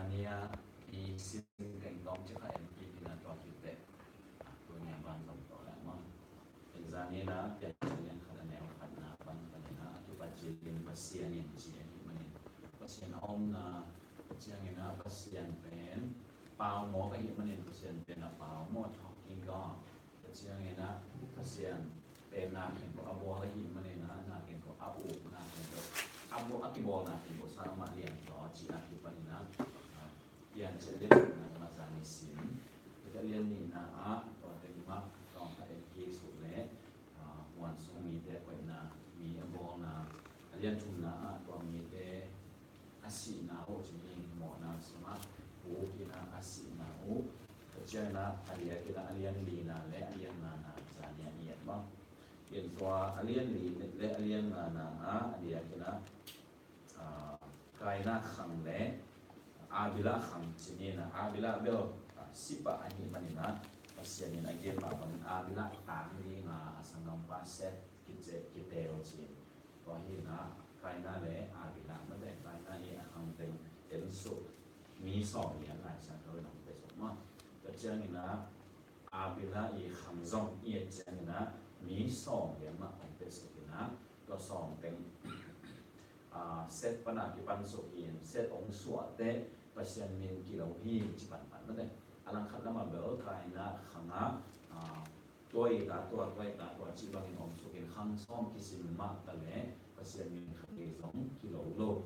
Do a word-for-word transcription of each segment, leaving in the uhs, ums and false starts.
Zania i sin teng tawm ci kha en kik in a, tua khit teh tuni a ban zong tawh leh maw. Zani na Piancil lian khat a neu khatna pan panin a kipat zia in Pasian in ci ahih manin, Pasian a omna ciangin a Pasian pen pau mawk ahih manin Pasian pen a pau mawk, talking God. Tua ciangin a Pasian pen na khempeuh a bawl ahih manin a, na khempeuh a uk, na khempeuh a bawl, a kibawl na khempeuh sang amah lian tawh ci a kipanin a, Piancil lian nihna mah zani sin. Tua lian nihna ah tua teng mah tawng khat en kik suk leh, ah, muan sung mite koihna, mi a bawlna, a lian thumna ah tua mite a sihna uh ci ni, mawhna sungah puk in a sihna uh. Tua ciangin a a diakin a a lian lina le a lian ngana zani a i et maw. In tua a lian li le a lian ngana ah a diakin a, ah, Kaina khang le Abila khang ci ni na, Abila bel, ah, sipah ahih manin a, Pasian in a gen mah bangin Abila tang li nga a sanggampa Seth kice, kiteel ci. Tua hi na, Kaina le Abila, mate, Kaina i a khang teng en suk, mi sawm lian Lai Siangtho in hong pia suk maw. Tua ciangin a Abila i khang zong i et ciangin a mi sawm lian mah hong pia suk in a, tua sawm teng, ah, Seth pan a kipan suk in, Seth hong suah teh Pasian min kilo hi ci panpan, mate. A langkhat lamah bel Kaina khang ah, ah, tua i ta tua, tua i ta tua cih bangin om suk in, khang sawm kisim mah ta leh Pasian min khat kei zong kilo lo.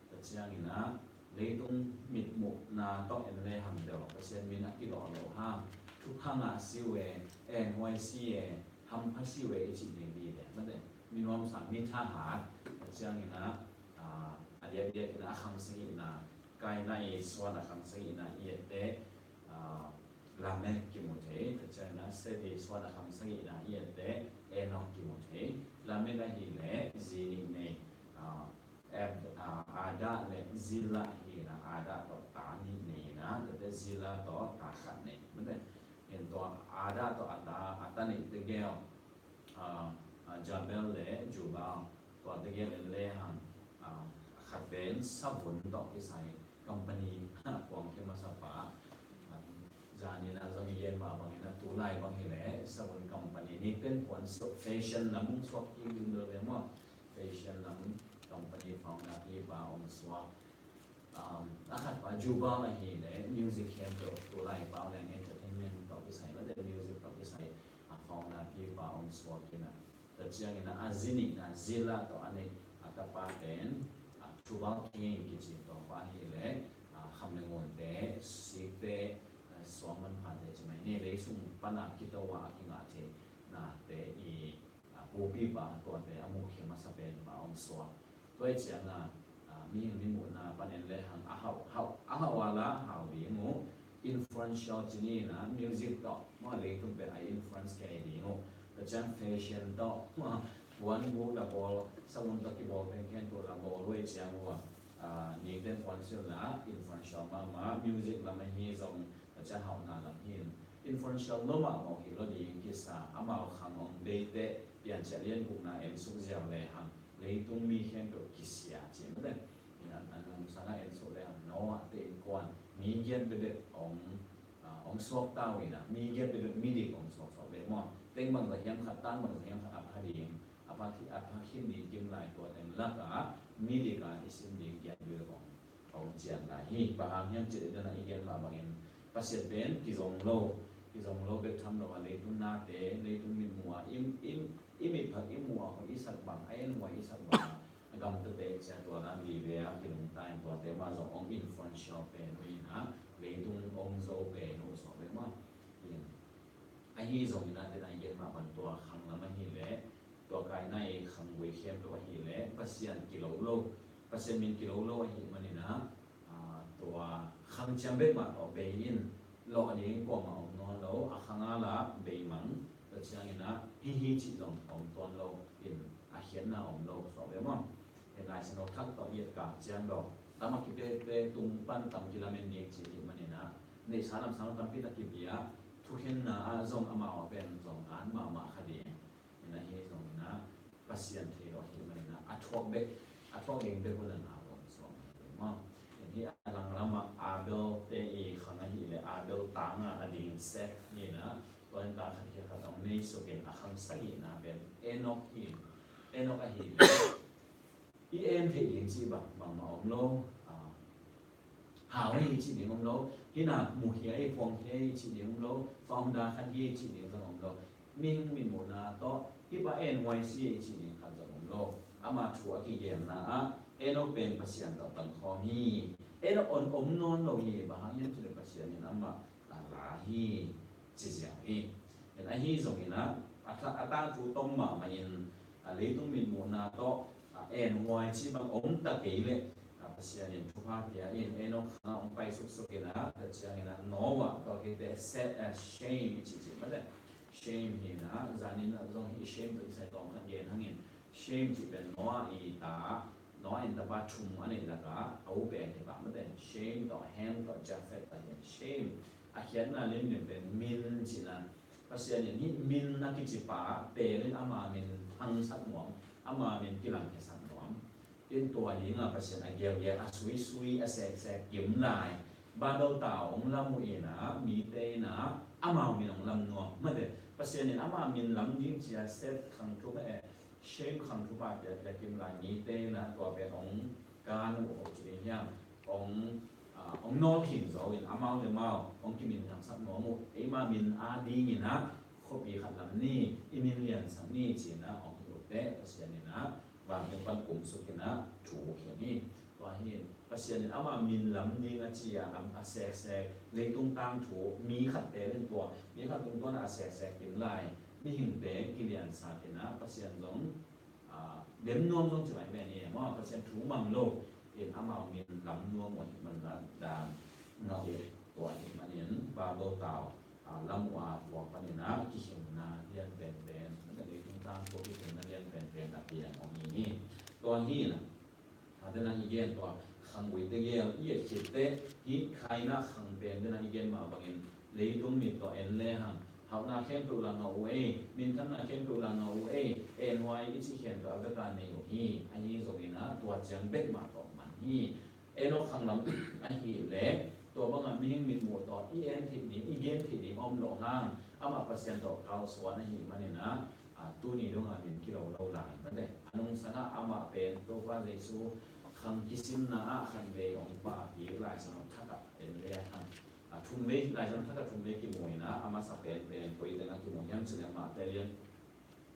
Tua ciangin a leitung mitmuhna tawh en le hang deuh Pasian min a kilawh lo hang, thupha ngah si uh e, en huai si e, hampha si uh e i cih ding hi leh, mate, mi nuamsa, mi thahat. Tua ciangin a, ah, a diakdiakin a khang sagihna, Kaina i suan a khang sagihna i et teh, ah, Lamek kimu thei. Tua ciangin a Seth i suan a khang sagihna i et teh Enok kimu thei. Lamek ahih leh zi nih nei, ah, Ab-, ah, Adah le Zillah hi na, Adah tawh ta nih nei na, tua teh Zillah tawh ta khat nei, mate. In tua Adah tawh a ta, a ta nih tegel, ah, ah, Jabal le Jubal, tua tegel en le hang, ah, khat pen savun tawh kisai company kuang khe masa pa. Ah, zani na zong i gen mah bangin a, tulai bang hi leh savun company, ni pen kuan suak, fashion lam suak kik ding bel ve maw. Fashion lam company founder pipa hong suak. Um, a khat pa Jubal ahih leh music khempeuh, tulai pau leng entertainment tawh kisai, mate, music tawh kisai, a founder pipa hong suak in a. Tua ciangin a, a zi nihna Zillah tawh a neih a tapa pen, a, Tubal Cain kici tua pa ahih leh, a, kham le ngunte, sikte, a, suang manphate ci mai ni, lei sung pan a kito a a kingah thei nate i, a, pupipa tuate a mukhia masa pen pa hong suak. Tua i ciang a, a, mihing mimuhna pan en le hang a hau, hau, a hau a la hau ding uh, influential ci ni na, music tawh maw, leitung pen a influence kei ding uh. Tua ciang fashion tawh maw, puan guk la bawl, savun tawh kibawl pen khempeuh la bawl uh i ciang uh a, a, ningten puan sil la influential mahmah, music lam ahi zong tua ciang hauhna lam hi in, influential lo mahmah hi lo ding kisa, amau khang hong bei teh Piancil lian gukna en suk ziau le hang leitung mi khempeuh kisia ci mate. In an, an lungsang a en suk le hang Noah te innkuan mi giat bebek hong, ah, hong suak ta uh in a, mi giat bebek midik hong suak, suak bek maw. Teng bangzah hiam khat, tang bangzah hiam khat a pha ding, a pha khin, a pha khin ding kim lai tua teng lak a midik a i sim ding giat bebek hong hong cian lai hi. Bang hang hiam cih leh, i gen mah bangin Pasian pen kizong lo, kizong lo bek tham lo a, leitung nate, leitung mitmuh a, i, i, i mitphak i muh a hoih i sak bang, a en huai i sak bang, a gamtate cia tua dan vive a kinungta in tuate mah zong hong influential pen uh in a, leitung hong zo pen uh sawh bek mah. Ahi zongin a, tena i gen mah bang tua khang lam ahih leh, tua Kaina i khanggui khempeuh ahih leh Pasian kilo lo, Pasian min kilo lo ahih manin a, ah, tua khang ciang bek mah tawh bei in, lawh ding kuamah om nawn lo, a khang a la bei mang, tua ciangin a hih hi cih zong om tuan lo in, a khiatna om lo sawh ve maw. Hih Lai Siangtho thak tawh i et kak ciang lo, tam a kipekpek tung pan tam kilamen ding cih ahih manin a, neihsa lamsang tampi tak kibia, thukhenna ah zong amau a pen zong an mahmah kha ding. Ina hi zongin a, Pasian thei lo ahih manin a, a thuak bek, a thuak ding bek uh la na bawm suak mah hi maw. Ina hi a langlam ah, a Abel te i khang ahih leh Abel tangah a ding Seth hi in ah, tua in ta khat khit khat hong nei sukin a khang sagihna pen Enok hi. Enok ahih i en theih ding cih bang bangmah om lo. Ah, hau hi cih ding om lo. Hi in ah mukhia hi, phuangkhia hi cih ding om lo. Founder khat hi cih ding zong om lo. Mihing mitmuhna tawh hih pa en huai si hi cih ding khat zong om lo. Ama thu a kigenna ah Enok pen Pasian tawh tangkhawm hi. Enok om, om nawn lo hi. Bang hang hiam cih leh Pasian in amah a la hi, ci ziau hi. En ahi zongin ah, a ta, a tangthu tom mahmah in, a leitung mitmuhna tawh, a en huai cih bang om ta kei leh, a Pasian in thupha pia in Enok khang ah hong pai suksuk in ah, tua ciangin ah Noah, tua khit teh Seth, a Shem cih cih mah teh. Shem hi in ah, zanin ah zong hih Shem tawh kisai tawm khat gen hangin, Shem cih pen Noah i ta, Noah in tapa thum a neih lakah a u pen hi pah mah teh. Shem tawh Ham tawh Japheth tawh hi. Shem a khiatna limlim pen min cihna. Pasian in hih min a kici pa pen in ama min hangsak nuam, ama min kilangkhiasak nuam. In tua hi in ah Pasian a gelgel, a suisui, a seksek kim lai. Babel tau hong lam uh in ah, mite in ah amau min hong lam nuam mah teh. Pasian in ama min lam ding ci a Seth khang thupha, eh, Shem khang thupha pia, pia kim lai, mite in ah tua pen hong kan uh, hong ci ding hiam, hong, ah, hong nawlkhin zo in amau le amau hong kiminthangsak nuam uh. Eima min a dingin ah khuapi khat lam ni, i min liansak ni ci in ah hong hilh uh teh Pasian in ah vantung pan kumsuk in ah thu hong hilh hi. Tua hi in Pasian in ama min lam ding a ci a, lam a seksek, leitung tangthu, mi khat pen in tua, mi khat tungtawn a seksek kim lai, mihingte kiliansak in ah Pasian zong, ah, dem nuam zong ci mai pen hi maw, Pasian thu mang lo in amau min lam nuam uh ahih man dan ngah uh. Tua ahih manin Babel tau, ah, lam uh a tua panin ah kikhenna lian penpen, leitung tangthu kikhenna lian penpen a piang hong hi hi. Tua hi in ah, a, den a i gen tua khang gui tegel i et khit teh, hih Kaina khang pen den a i gen mah bangin leitung mit tawh en le hang, hauhna khempeuh la ngah uh ei, minthanna khempeuh la ngah uh ei, en huai i cih khempeuh a bek a nei uh hi. Ahi zongin ah tua ciang bek mah tawh man hi. Enok khang lam ahih leh tua bangah mihing mitmuh tawh i en theih ding, i gen theih ding om loh hang, amah Pasian tawh kalsuan ahih manin ah, a, tuni dongah min kilo lo lai mah teh. A nungsang ah amah pen Topa Jesu khang kisimna ah khatvei hong pia, Laisiangtho thak ah en le hang, a, thumvei, Laisiangtho thak ah thumvei kimu in ah, a masa pen pen koi teng ah kimu hiam cih leh Mate lian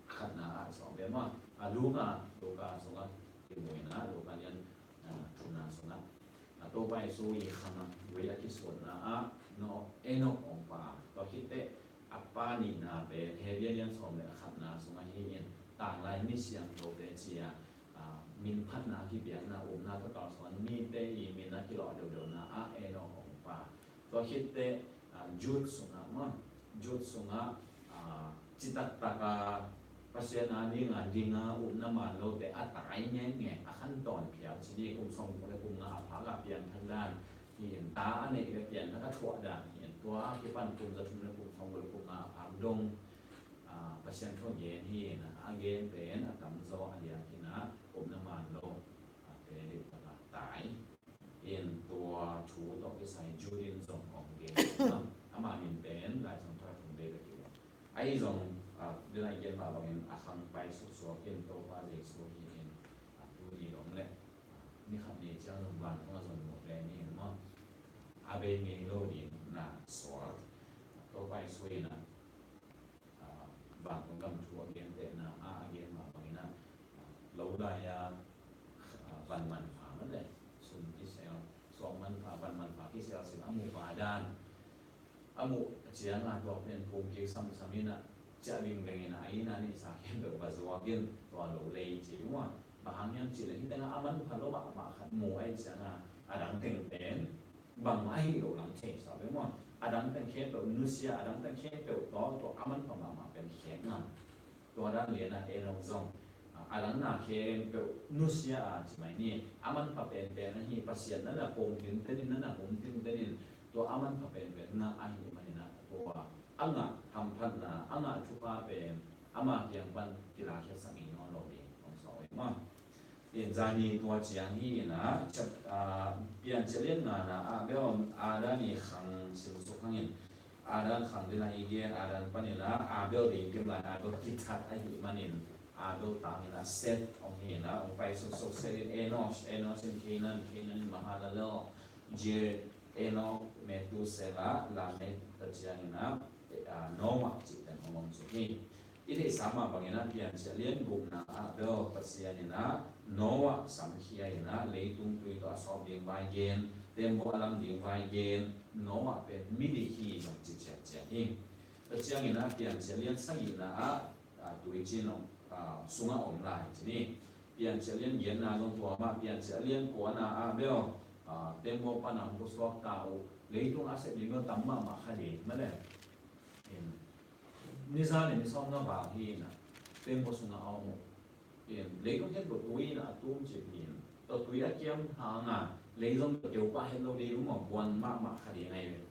khatna ah sawm pen maw, a, Luka, Luka sungah kimu in ah, Luka lian, a, thumna sungah, a, Topa Jesu i khang ah gui a kisutna ah Enok hong pia. Tua khit teh a pa nihna pen Hebru lian sawm le khatna sungah hi in, tanglai mi siangthote ci a, a, min phatna kipiakna, upna tawh kalsuan mite i min a kilawh deuhdeuhna ah Enok hong pia. Tua khit teh, a, Jude sungah maw, Jude sungah, a, citaktak a Pasian a ding a ding a upna man lote a tai ngenge, a khantawn phial ci ni, kum sawm le kum nga a phak a piangthak dan hi in, ta a neih le pianthak a thuah dan hi in, tua a kipan kum za thum le kum sawm le kum nga a phak dong, a, Pasian thu gen hi in, a gen pen a tamzaw a liak in ah upna man lo, a, te deuh tak a tai. In tua thu tawh kisai Jude in zong hong gen a, ama min pen Laisiangtho ah thumvei bek hi. Ahi zong, a, den a i gen mah bangin a khang pai suksuak in Topa Jesu hi in, a, tuni dong leh, a, ni khat ni ciang zong vantung ah zong mu pen hi in maw, a bei ngei lo ding na suak. Topa Jesu in ah, a, vantung gam thu a gentehna ah a gen mah bangin ah, a, lo lai a, a, van manpha mah le, sum kisel, suang manpha, van manpha kisel sin a mu pa dan, a muh ciang a tua pen phum kik samsam in ah, ciah ding ding in ah, a inn a neihsa khempeuh va zuak in, tua lo lei ci uh a. Bang hang hiam cih leh hih teng ah a manpha lo mahmah khat mu ahih ciang a, a dang teng pen bangmah ahi lo lam thei sa ve maw. A dang teng khempeuh nusia, a dang teng khempeuh tawh tua a manpha mahmah pen khek ngam. Tua dan lian ah Enok zong, a, a dang na khempeuh nusia a ci mai ni. A manpha penpen ahi, Pasian na na pom tinten in, na na hum tinten in, tua a manpha penpen ngah ahih manin ah tua a ngah hamphatna, a ngah thupha pen ama kiang pan kilakhiatsak ngei nawn lo ding hong sawm uh hi maw. In zani tua ciang hi in ah, chap-, ah, Piancil lian ngana ah Abel Adam i khang simsuk hangin, Adam khang ding a i gen, Adam panin ah Abel ding kim lai Abel kithat ahih manin Abel tangin ah Seth hong hi in ah, hong pai suksuk Seth in Enosh, Enosh in Kenan, Kenan in Mahalalel, Jared, Enoch, Methuselah, Lamech, tua ciangin ah, ah, Noah cihte hong om suk hi. I theihsa mah bangin ah Piancil lian gukna ah bel Pasian in ah Noah samkhia in ah leitung tui tawh a sawp ding vai gen, tembaw a lam ding vai gen, Noah pen midik hi zong ci ciatciat hi. Tua ciangin ah Piancil lian sagihna ah, ah, tuicin, ah, sungah om lai ci ni. Piancil lian giatna zong tua mah, Piancil lian kuana ah bel, ah, tembaw pan a hong pusuak ta uh, leitung a sep ding bel tam mahmah kha ding mah le. In, ni za le ni sawm na vang hi in ah, tembaw sungah a om uh. In, leitung khempeuh tui in ah a tum cip hi in, tua tui a kiam hang a, lei zong keu pah het lo ding uh maw, buan mahmah kha ding ahi ve.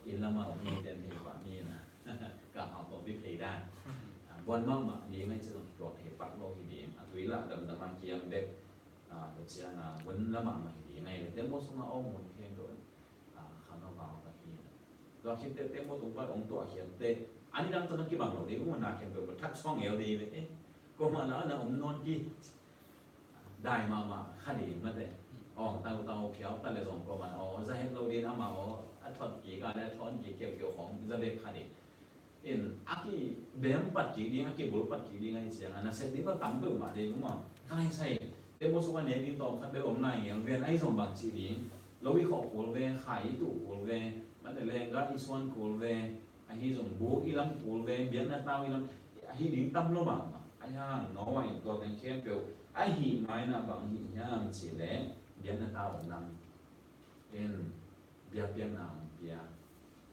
Inn lam a om mite thei pah mi in ah, ka hau tawh bik thei dan. Ah, buan mahmah ding ahi ci zong tuak thei pak lo hi ding. A tui lah damdam a kiam bek, ah, tua ciang a buan mahmah hi ding ahi ve. Tembaw sungah a om mun khempeuh, ah, khang a vau ka hi in ah. Tua khit teh tembaw tung pan hong tuah khiat teh, a nidang tawh na kibang lo ding uh, na khempeuh thak suang ngel ding ve. Eh, kuamah na na om nawn ki. Dai mahmah kha ding mate. Aw, tautau phiau ta le zong kuamah, aw, za het lo ding amah, aw, a thot kik a le a thawn kik keukeu khawng za bek kha ding. In, a kibem pat kik ding, a kibul pat kik ding ahi ciang a, na sep ding bel tam peuhmah ding uh maw. Ka lai sai, tembaw sung a nek ding tawm khat bek om lai ngial ven, ahi zong bang ci ding. Lo i khawh kul ve, khai i tuh kul ve, mate lengga i suan kul ve, ahi zong buk i lam kul ve, biakna tau i lam, ahi ding tam lo mahmah. Ahi hang Noah in tua teng khempeuh, ahi mai in ah bang hih hiam cih leh, biakna tau lam. In, biakpiakna hong pia.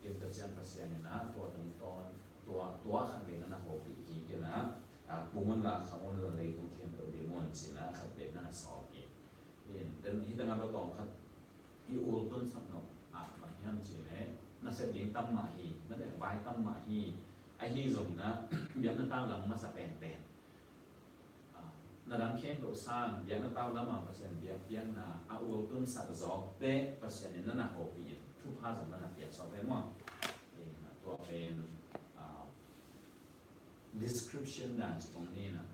In, tua ciang Pasian in ah tua tungtawn, tua, tua khat vei na na hopih kik in ah, ah, pung un la, khang un la, leitung khempeuh dim un ci in ah khat vei na na sawp hi. In, tua hi tangah tua tawm khat i ultunsak nop ah bang hiam cih leh, na sep ding tam mah hi, na bek vai tam mah hi, ahi zongin ah biakna tau lam masa penpen. Ah, na dang khempeuh sang, biakna tau lam ah Pasian biakpiakna a ultunsak zawk teh Pasian in na na hopih in, thupha zong na na piak sawk ve maw. In, tua pen, ah, description dan ci kong ni in ah,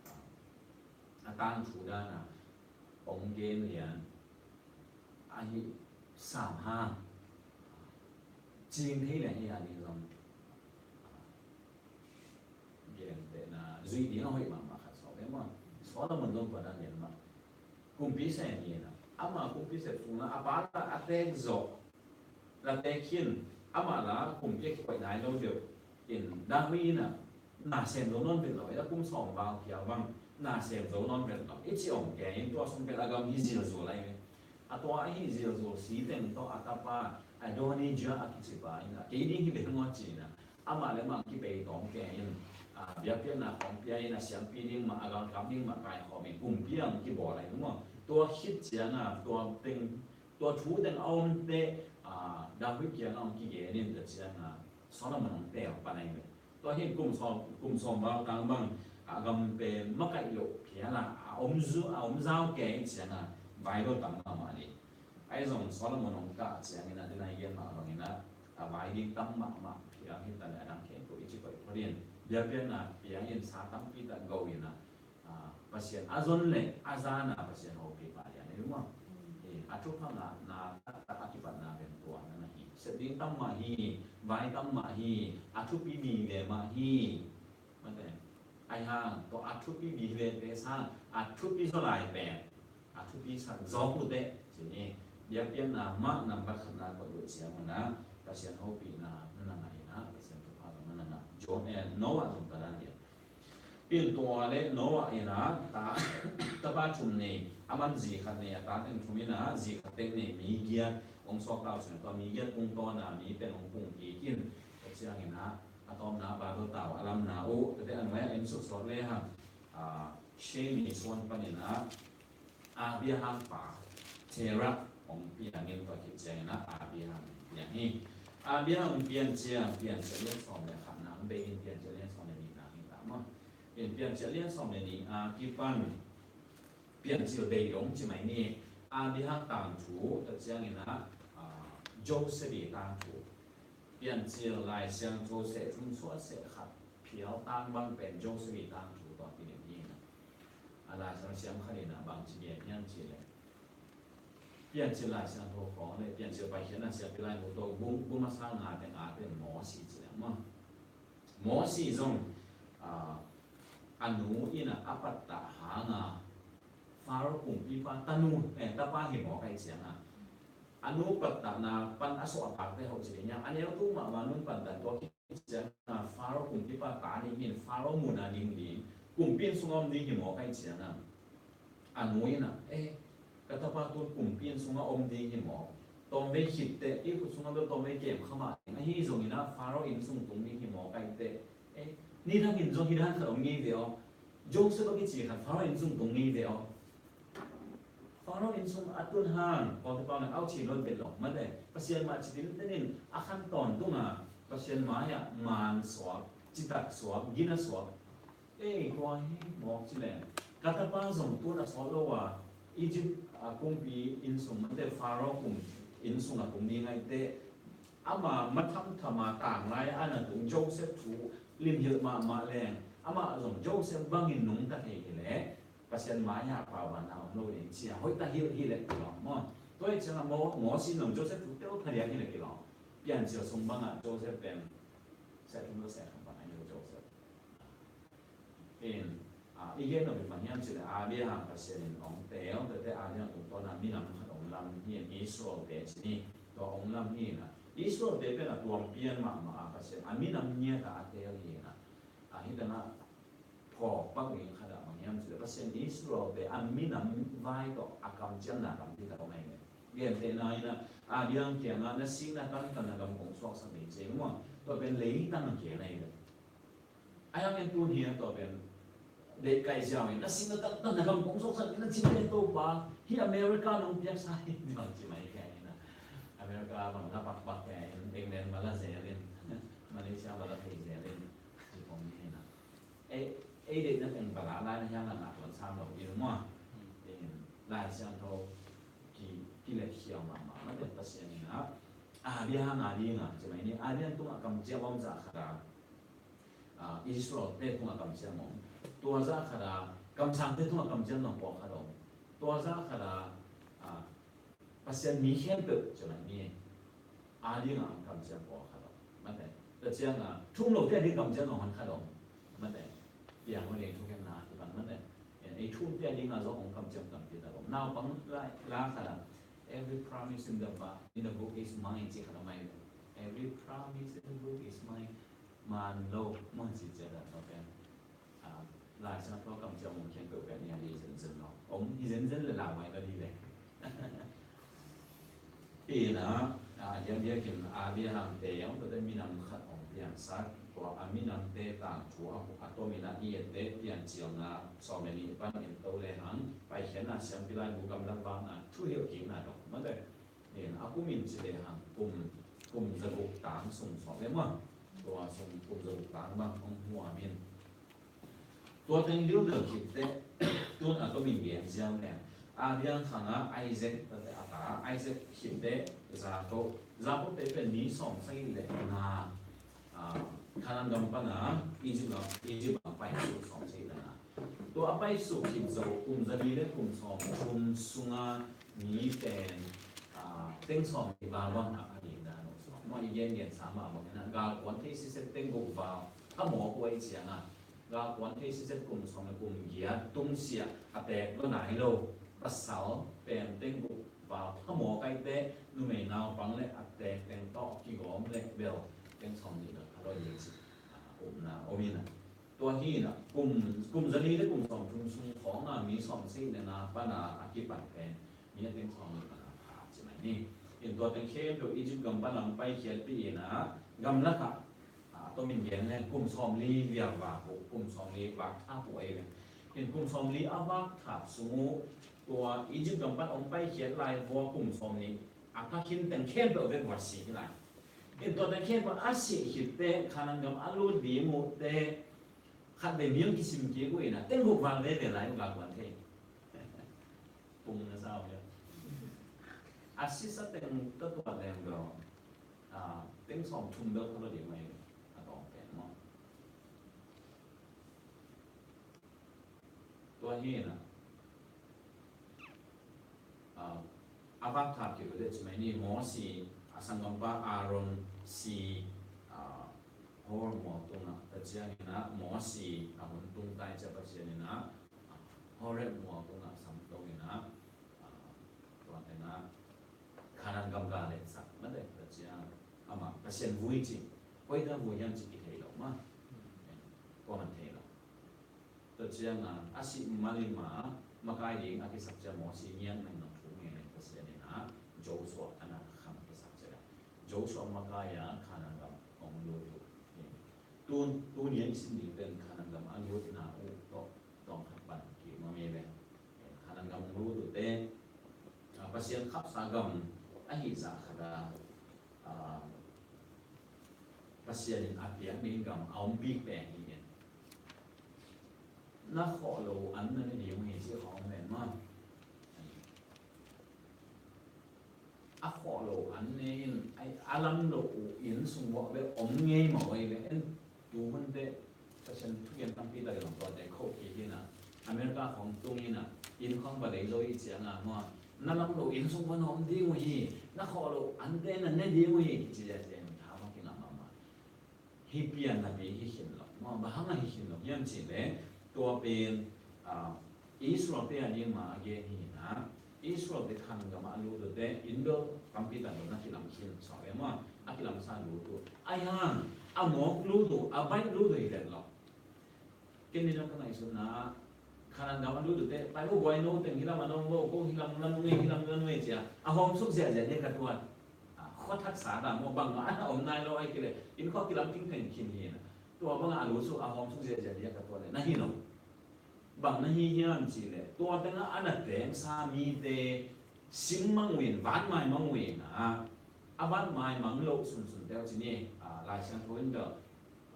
ah, a tangthu dan a hong gen lian ahi sam hang, cing thei lian hi a ding zong, ah, gentehna zuih ding a hoih mahmah khat sawm e maw. Solomon zong tua dan lian mah. Kumpi se ni in ah, ama kumpi se phung la, a pa la a tek zawh, la tek khin, amah la kumpi a kikoih nai lo deuh. In, David in ah, na sem zo nawn vet lo, i la kum sawm val phial bang, na sem zo nawn vet lo i ci om kei in, tua sung pen a gam hi zilzul lai ve. A tua ahi zilzul si teng tawh a tapa Adonijah a kici pa in ah, kei ding hi ve maw ci in ah, amah le amah kipei tawm kei in, ah, biakpiakna khawng pia in, a siampi ding mah, a galkap ding mah kaikhawm in, kumpi a kibawl lai maw. Tua khit ciang a, tua teng, tua thu teng a om teh, ah, David kiang a hong kigen in, tua ciang a Solomon hong tel pan ahi ve. Tua hi kum sawm, kum sawm val tang bang, a gam pen makaih loh phial a, a om zu, a om zau kei ciang a, vai lo tam mahmah ni. Ahi zong Solomon hong kah ciangin ah, dina i gen mah bangin ah, a vai ding tam mahmah phial hi ta leh a dang khempeuh i ci koih phot in, biakpiakna piang in, sa tampi tak go in ah, ah, Pasian a zon leh a zan a Pasian hopih pah lian hi maw. Eh, a thupha ngahna taktak a kipatna pen tua na na hi. Sep ding tam mah hi, vai tam mah hi, a thupi vive mah hi. Mate, ahi hang tua a thupi vive te sang a thupi zaw lai pen a thupi sak zawk uh teh, ci ni. Biakpiakna mah nambat khatna koih uh ciang un ah, Pasian hopihna na na ngah in ah, Pasian thupha zong na na ngah. John, eh, Noah zong tua dan lian. Pin tua le Noah in ah, ta, tapa thum nei, a man zi khat nei, a ta teng thum in ah, zi khat teng nei, mi giat hong suak ta uh ciang, tua mi giat pung tawn a, mi pen hong pung kik in, tua ciangin ah, a tawpna Babel tau a lamna uh, tua teh a nuai a en suksawt le hang, ah, Shem i suan panin ah, Abraham pa Terah hong piang in, tua khit ciangin ah Abraham hong piang hi. Abraham hong pian ciang, Piancil lian sawm le khatna hong bei in, Piancil lian sawm le nihna hi ta maw. In, Piancil lian sawm le nih a kipan Piancil bei dong ci mai ni. Abraham tangthu, tua ciangin ah, ah, Joseph i tangthu. Piancil Lai Siangtho seh thum suah seh khat phial tang bang pen Joseph i tangthu tua kinem hi na. A Lai Siangtho siam khat in ah bang ci gen hiam ci leh, Piancil Lai Siangtho khawng le Piancil Paikhiatna siampi laibu tawh bung, bung masa nga teng a pen Mosi ci leh maw. Mosi zong, ah, a nu in ah a pattah hang a Pharaoh kumpipa tanu, eh, tapa hi mawk ahih ciangin a nu pattahna pan a suah a pakte hoh ci ding hiam. A neu tung mahmah nu pattah tua khit ciangin a Pharaoh kumpipa ta nih in Pharaoh mun a ding ding, kumpi inn sungah om ding hi mawk ahih ciangin a nu in ah, eh, ka tapa tu kumpi inn sungah om ding hi mawk. Tawmvei khit teh i khut sungah bel tawmvei kem kha mah ding. Ahi zongin ah Pharaoh inn sung tung ding hi mawk ahih teh, eh, nidangin zong hi dan khat om ngei ve aw. Joseph a kici khat Pharaoh inn sung tung ngei ve aw. Pharaoh inn sung a tun hang, kawltepa ngan au chin lo vet lo, mate, Pasian mah ci tinten in a khan tawntung a, Pasian mai-ah man suak, citak suak, gina suak. Ei, tua hi mawk ci leng, ka tapa zong tun a sawt lo a, Egypt a kumpi inn sung, mate, Pharaoh kum inn sung a kum ding ahih teh, ama mathamtham a tanglai a na tung Joseph thu limhilh mahmah leng, amah zong Joseph bangin nungta thei hi leh, Pasian mai-ah paubanna om lo ding ci a hoih ta hi, hi leh kilawm maw. Tua hi ciangin Mo-, Mosi in zong Joseph thu tel thadiak hi leh kilawm. Piancil sung bangah Joseph pen seh thum lo seh khat bang a hi lo Joseph. In, ah, i gen nop in bang hiam ci leh Abraham Pasian in hong teel, tua teh Abraham tungtawn a minam khat hong lam hi in Israel te ci ni, tua hong lam hi in a. Israel te pen a tuam pian mahmah a Pasian a minam ngiat a a teel hi in a. A hi teng ah phawk pak ding khat ah bang hiam ci leh Pasian Israel te a minam vai tawh a kamciamna tampi tak om ahi ve. Gentehna in a, Abraham kiangah na singna tantan na gam kong suaksak ding ci maw. Tua pen leitang a gen ahi ve. A hiang en tun hi a tua pen deih kaih ziau in na singna tantan na gam kong suaksak ding na ci pen Topa hi America nong piaksa hi bang ci mai hi a in a. America bang na pakpak hi a in England bang la zel in Malaysia bang la thei zel in ci kong hi in a. Ei, ei deihna teng bala lai na hiang a ngah tuan sam lo ding maw. Ei, Lai Siangtho ki, kilekhiau mahmah, mate Pasian in a, Abraham a ding a, ci mai ni, Abraham tungah kamciam om zah khat a, ah, Israel te tungah kamciam om. Tua zah khat a, kamsangte tungah kamciam nong pawlkhat om. Tua zah khat a, ah, Pasian mi khempeuh ci mai ni, a ding a hong kamciam pawlkhat om. Mate, tua ciang a, thu um lote a ding kamciam hong hon khat om. Mate, piang hong ding thukhenna kipan mate. Ei thu umte a ding a zong hong kamciam tampi tak om. Naupang la, la khat a, every promise in the ba-, in the book is mine, ci khat om ahi. Every promise in the book is mine. Man lo, man ci ciat a, tua pen. Ah, Lai Siangtho kamciam om khempeuh pen hi zenzen lo. Om hi zenzen le lau mai lo hi ve. Hi in a, ah, diakdiakin Abraham te hong tua teh minam khat hong piangsak, tua a minamte tangthu a, a tom in a i ette Piancilna sawm le nih pan en to le hang, Paikhiatna siampi laibu gamlak vakna thuhilh kikna dong. Mate. Hi in a kum in ci le hang kum, kum zaguk tang sung sawm le maw. Tua sung kum zaguk tang bang hong huam in. Tua teng dildel khit teh, tun a tomin gen ziau leng. Abraham khang a Isaac, tua teh a ta, Isaac khit teh, Jacob. Jacob te pen ni sawm sagih le nga, ah, Canaan gam pan a, Egypt gam, Egypt gam pai suk sawm sagih le nga. Tua a pai suk khit zo, kum za li le kum sawm thum sunga, mi pen, ah, teng sawm nih val bang a, a ding dan uh sawm. Maw i gen gen sa mah bang in a, galkuan thei siset teng guk val, a mawk uh ahih ciang a. Galkuan thei siset kum sawm le kum giat tungsiah a teek lo nai lo. Pasal pen teng guk val a mawk ahih teh numei naupang le a teek teng tawh kigawm le bel teng sawm nih bel a loi ding cih, ah, upna om in a. Tua hi in a kum, kum za li le kum sawm thum sung khawng a mi sawm sagih le nga pan a a kipan pen mi a teng sawm nih pan a pha ci mai ni. In tua teng khempeuh Egypt gam pan a hong paikhiatpih in a gamlak ah, ah, tomin gen leng kum sawm li vial vak uh, kum sawm li vak thap uh ahi ve. In kum sawm li a vak thap sung uh tua Egypt gam pan hong paikhiat lai vua kum sawm nih a pha khin teng khempeuh vek vua si hi lai. In tua teng khempeuh a sih khit teh Canaan gam a lut ding uh teh khat vei mi hong kisim kik uh in a teng guk val veve lai uh galkuan thei. Kum na sau ya. A sisa teng ta tua leng lo. A, teng sawm thum bel kha lo ding mai. A tawng pen maw. Tua hi na. A, a vak thak kik leh ci mai ni, Mosi, a sanggampa Aaron si, a, Hor mual tungah, tua ciangin ah Mosi a hun tung tai ciang Pasian in ah Horeb mual tungah sam tong in ah, a, tua teng ah Kanaan gam ga letsak mah teh, tua ciang amah Pasian vui ci, hoih tak vui hiam ci kithei lo mah. Kua man thei lo. Tua ciangin a sih malin mah makai ding a kisak ciang Mosi ngiat nang nang thu ngen Pasian in ah Joshua a na kham kisak ciang Joshua makai a Kanaan gam hong lut uh. Tun, tuni a i sim ding pen Kanaan gam a lutna uh tawh tawm khat pan kik mah hi ve. Kanaan gam hong lut uh teh, a, Pasian khapsa gam ahi zah khat a, a, Pasian in a piak ding gam a om bik pen hi in. Na khawh lo an na ne ding uh hi ci khawng pen mah. A khawh lo an ne in, ai, a lam lo uh inn sung uah bek om ngei mah uh hi ve. En tu hun teh Pasian thugen tampi tak i lam tuate khoh kik hi na. America khawng tung hi na, inn khawng va lei zo i ciang a maw, na lam lo inn sung uah na om ding uh hi, na khawh lo an te na ne ding uh hi, ci a ciang tha mah kinga mahmah. Hi pian napi hi khin lo. Maw, bang hang a hi khin lo hiam cih leh, tua pen, a, Israel te a ding mah a gen hi na. Israel te Kanaan gam a lut uh teh, inn bel tampi tak lo na kilam khin sawh ve maw. A kilamsa lut uh. Ai hang, a mawk lut uh, a baih lut uh hi vet lo. Ken ni dang ka ngaihsutna ah, Kanaan gam a lut uh teh, pai vo guai no teng hi lam a nong vo, ko hi lam la nung e, hi lam la nung e cia. A hawm suk ziahziah ding ka tuat. A, khua thak sa ta maw, bangmah a na om nai lo ai kei leh. Inn khua kilam king pen khin hi na. Tua bang a lut suk a hawm suk ziahziah ding ka tuat leh. Na hi lo. Bang na hi hiam cih leh. Tua teng ah a na teng sa mite sim mang uh in, van mai mang uh in a. A van mai mang lo sunsun teh uh ci ni, a, Lai Siangtho in bel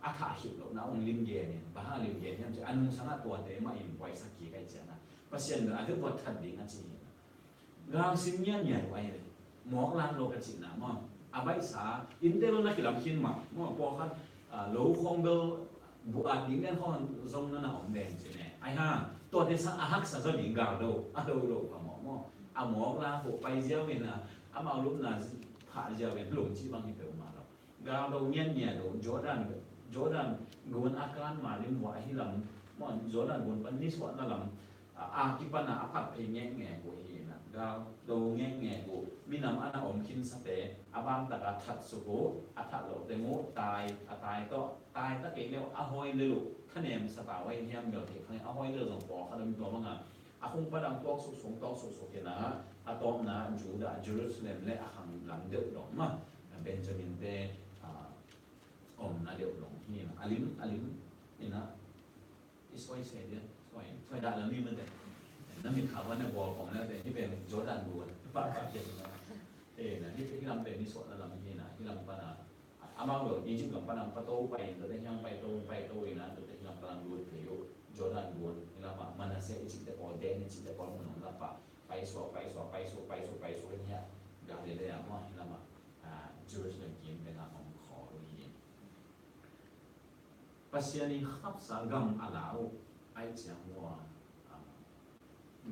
a thah khit lohna hong lim gen in, bang hang lim gen hiam cih, a nungsang ah tuate mah in buaisak kik a i ciang a, Pasian bel a vekpi a that ding a ci hi na. Gal sim ngiatngiat uh ahi ve. Mawk lak lo ka cihna maw. A baihsa, innte lo na kilam khin mah. Maw, pawlkhat, a, lo khawng bel, bu-, a, ding den khawng zong na na om den ci ne. Ai hang, tuate sang a haksa zaw ding gal lo, a lo lo ka maw maw. A mawk lak uh pai ziau in a, amau lupna phah ziau in lum ci bang hi peuhmah lo. Gal do ngiatngiat uh, Jordan, Jordan gun a kan ma lim uh a hi lam, maw, Jordan gun pan nisuahna lam, a, a kipan a a phat phei ngekngek uh hi na. Gal do ngekngek uh, minam a na om khinsate, a bang tak a that suk uh, a that loh teng uh, tai, a tai tawh, tai ta kei leh uh, a hawi lel uh, thanem sa ta uh ahi hiam bel thei kha, a hawi lel zong pawlkhat om tua bang a, a khung padang tawk suksuk, tawk suksuk hi na, a tawpna Judah, Jerusalem le a khang lam deuh dong mah, Benjamin te, a, omna deuh dong hi na, a lim, a lim hi na, i suai se dia, suai, suai dah lam hi mah te. Na mit kha wan na bawl kong na te, hi pen Jordan gun, pa, pa, hi na, hi, hi lam pen nisuahna lam hi na, hi lam pan a, amau lo, Egypt gam pan a pato pai, tua te hiang paito, paito in a, tua te hiang pan a lut phei uh, Jordan gun, hi lam a, Manasseh, Egypt te pawl, Dan, Egypt te pawl, mun hong lap a, paisuak, paisuak, paisuak, paisuak, paisuak, hi a, Galilee a, maw, hi lam a, a, Jerusalem kim pen a, hong khawl uh hi. Pasian in khapsa gam a la uh, ahih ciang uh a, a,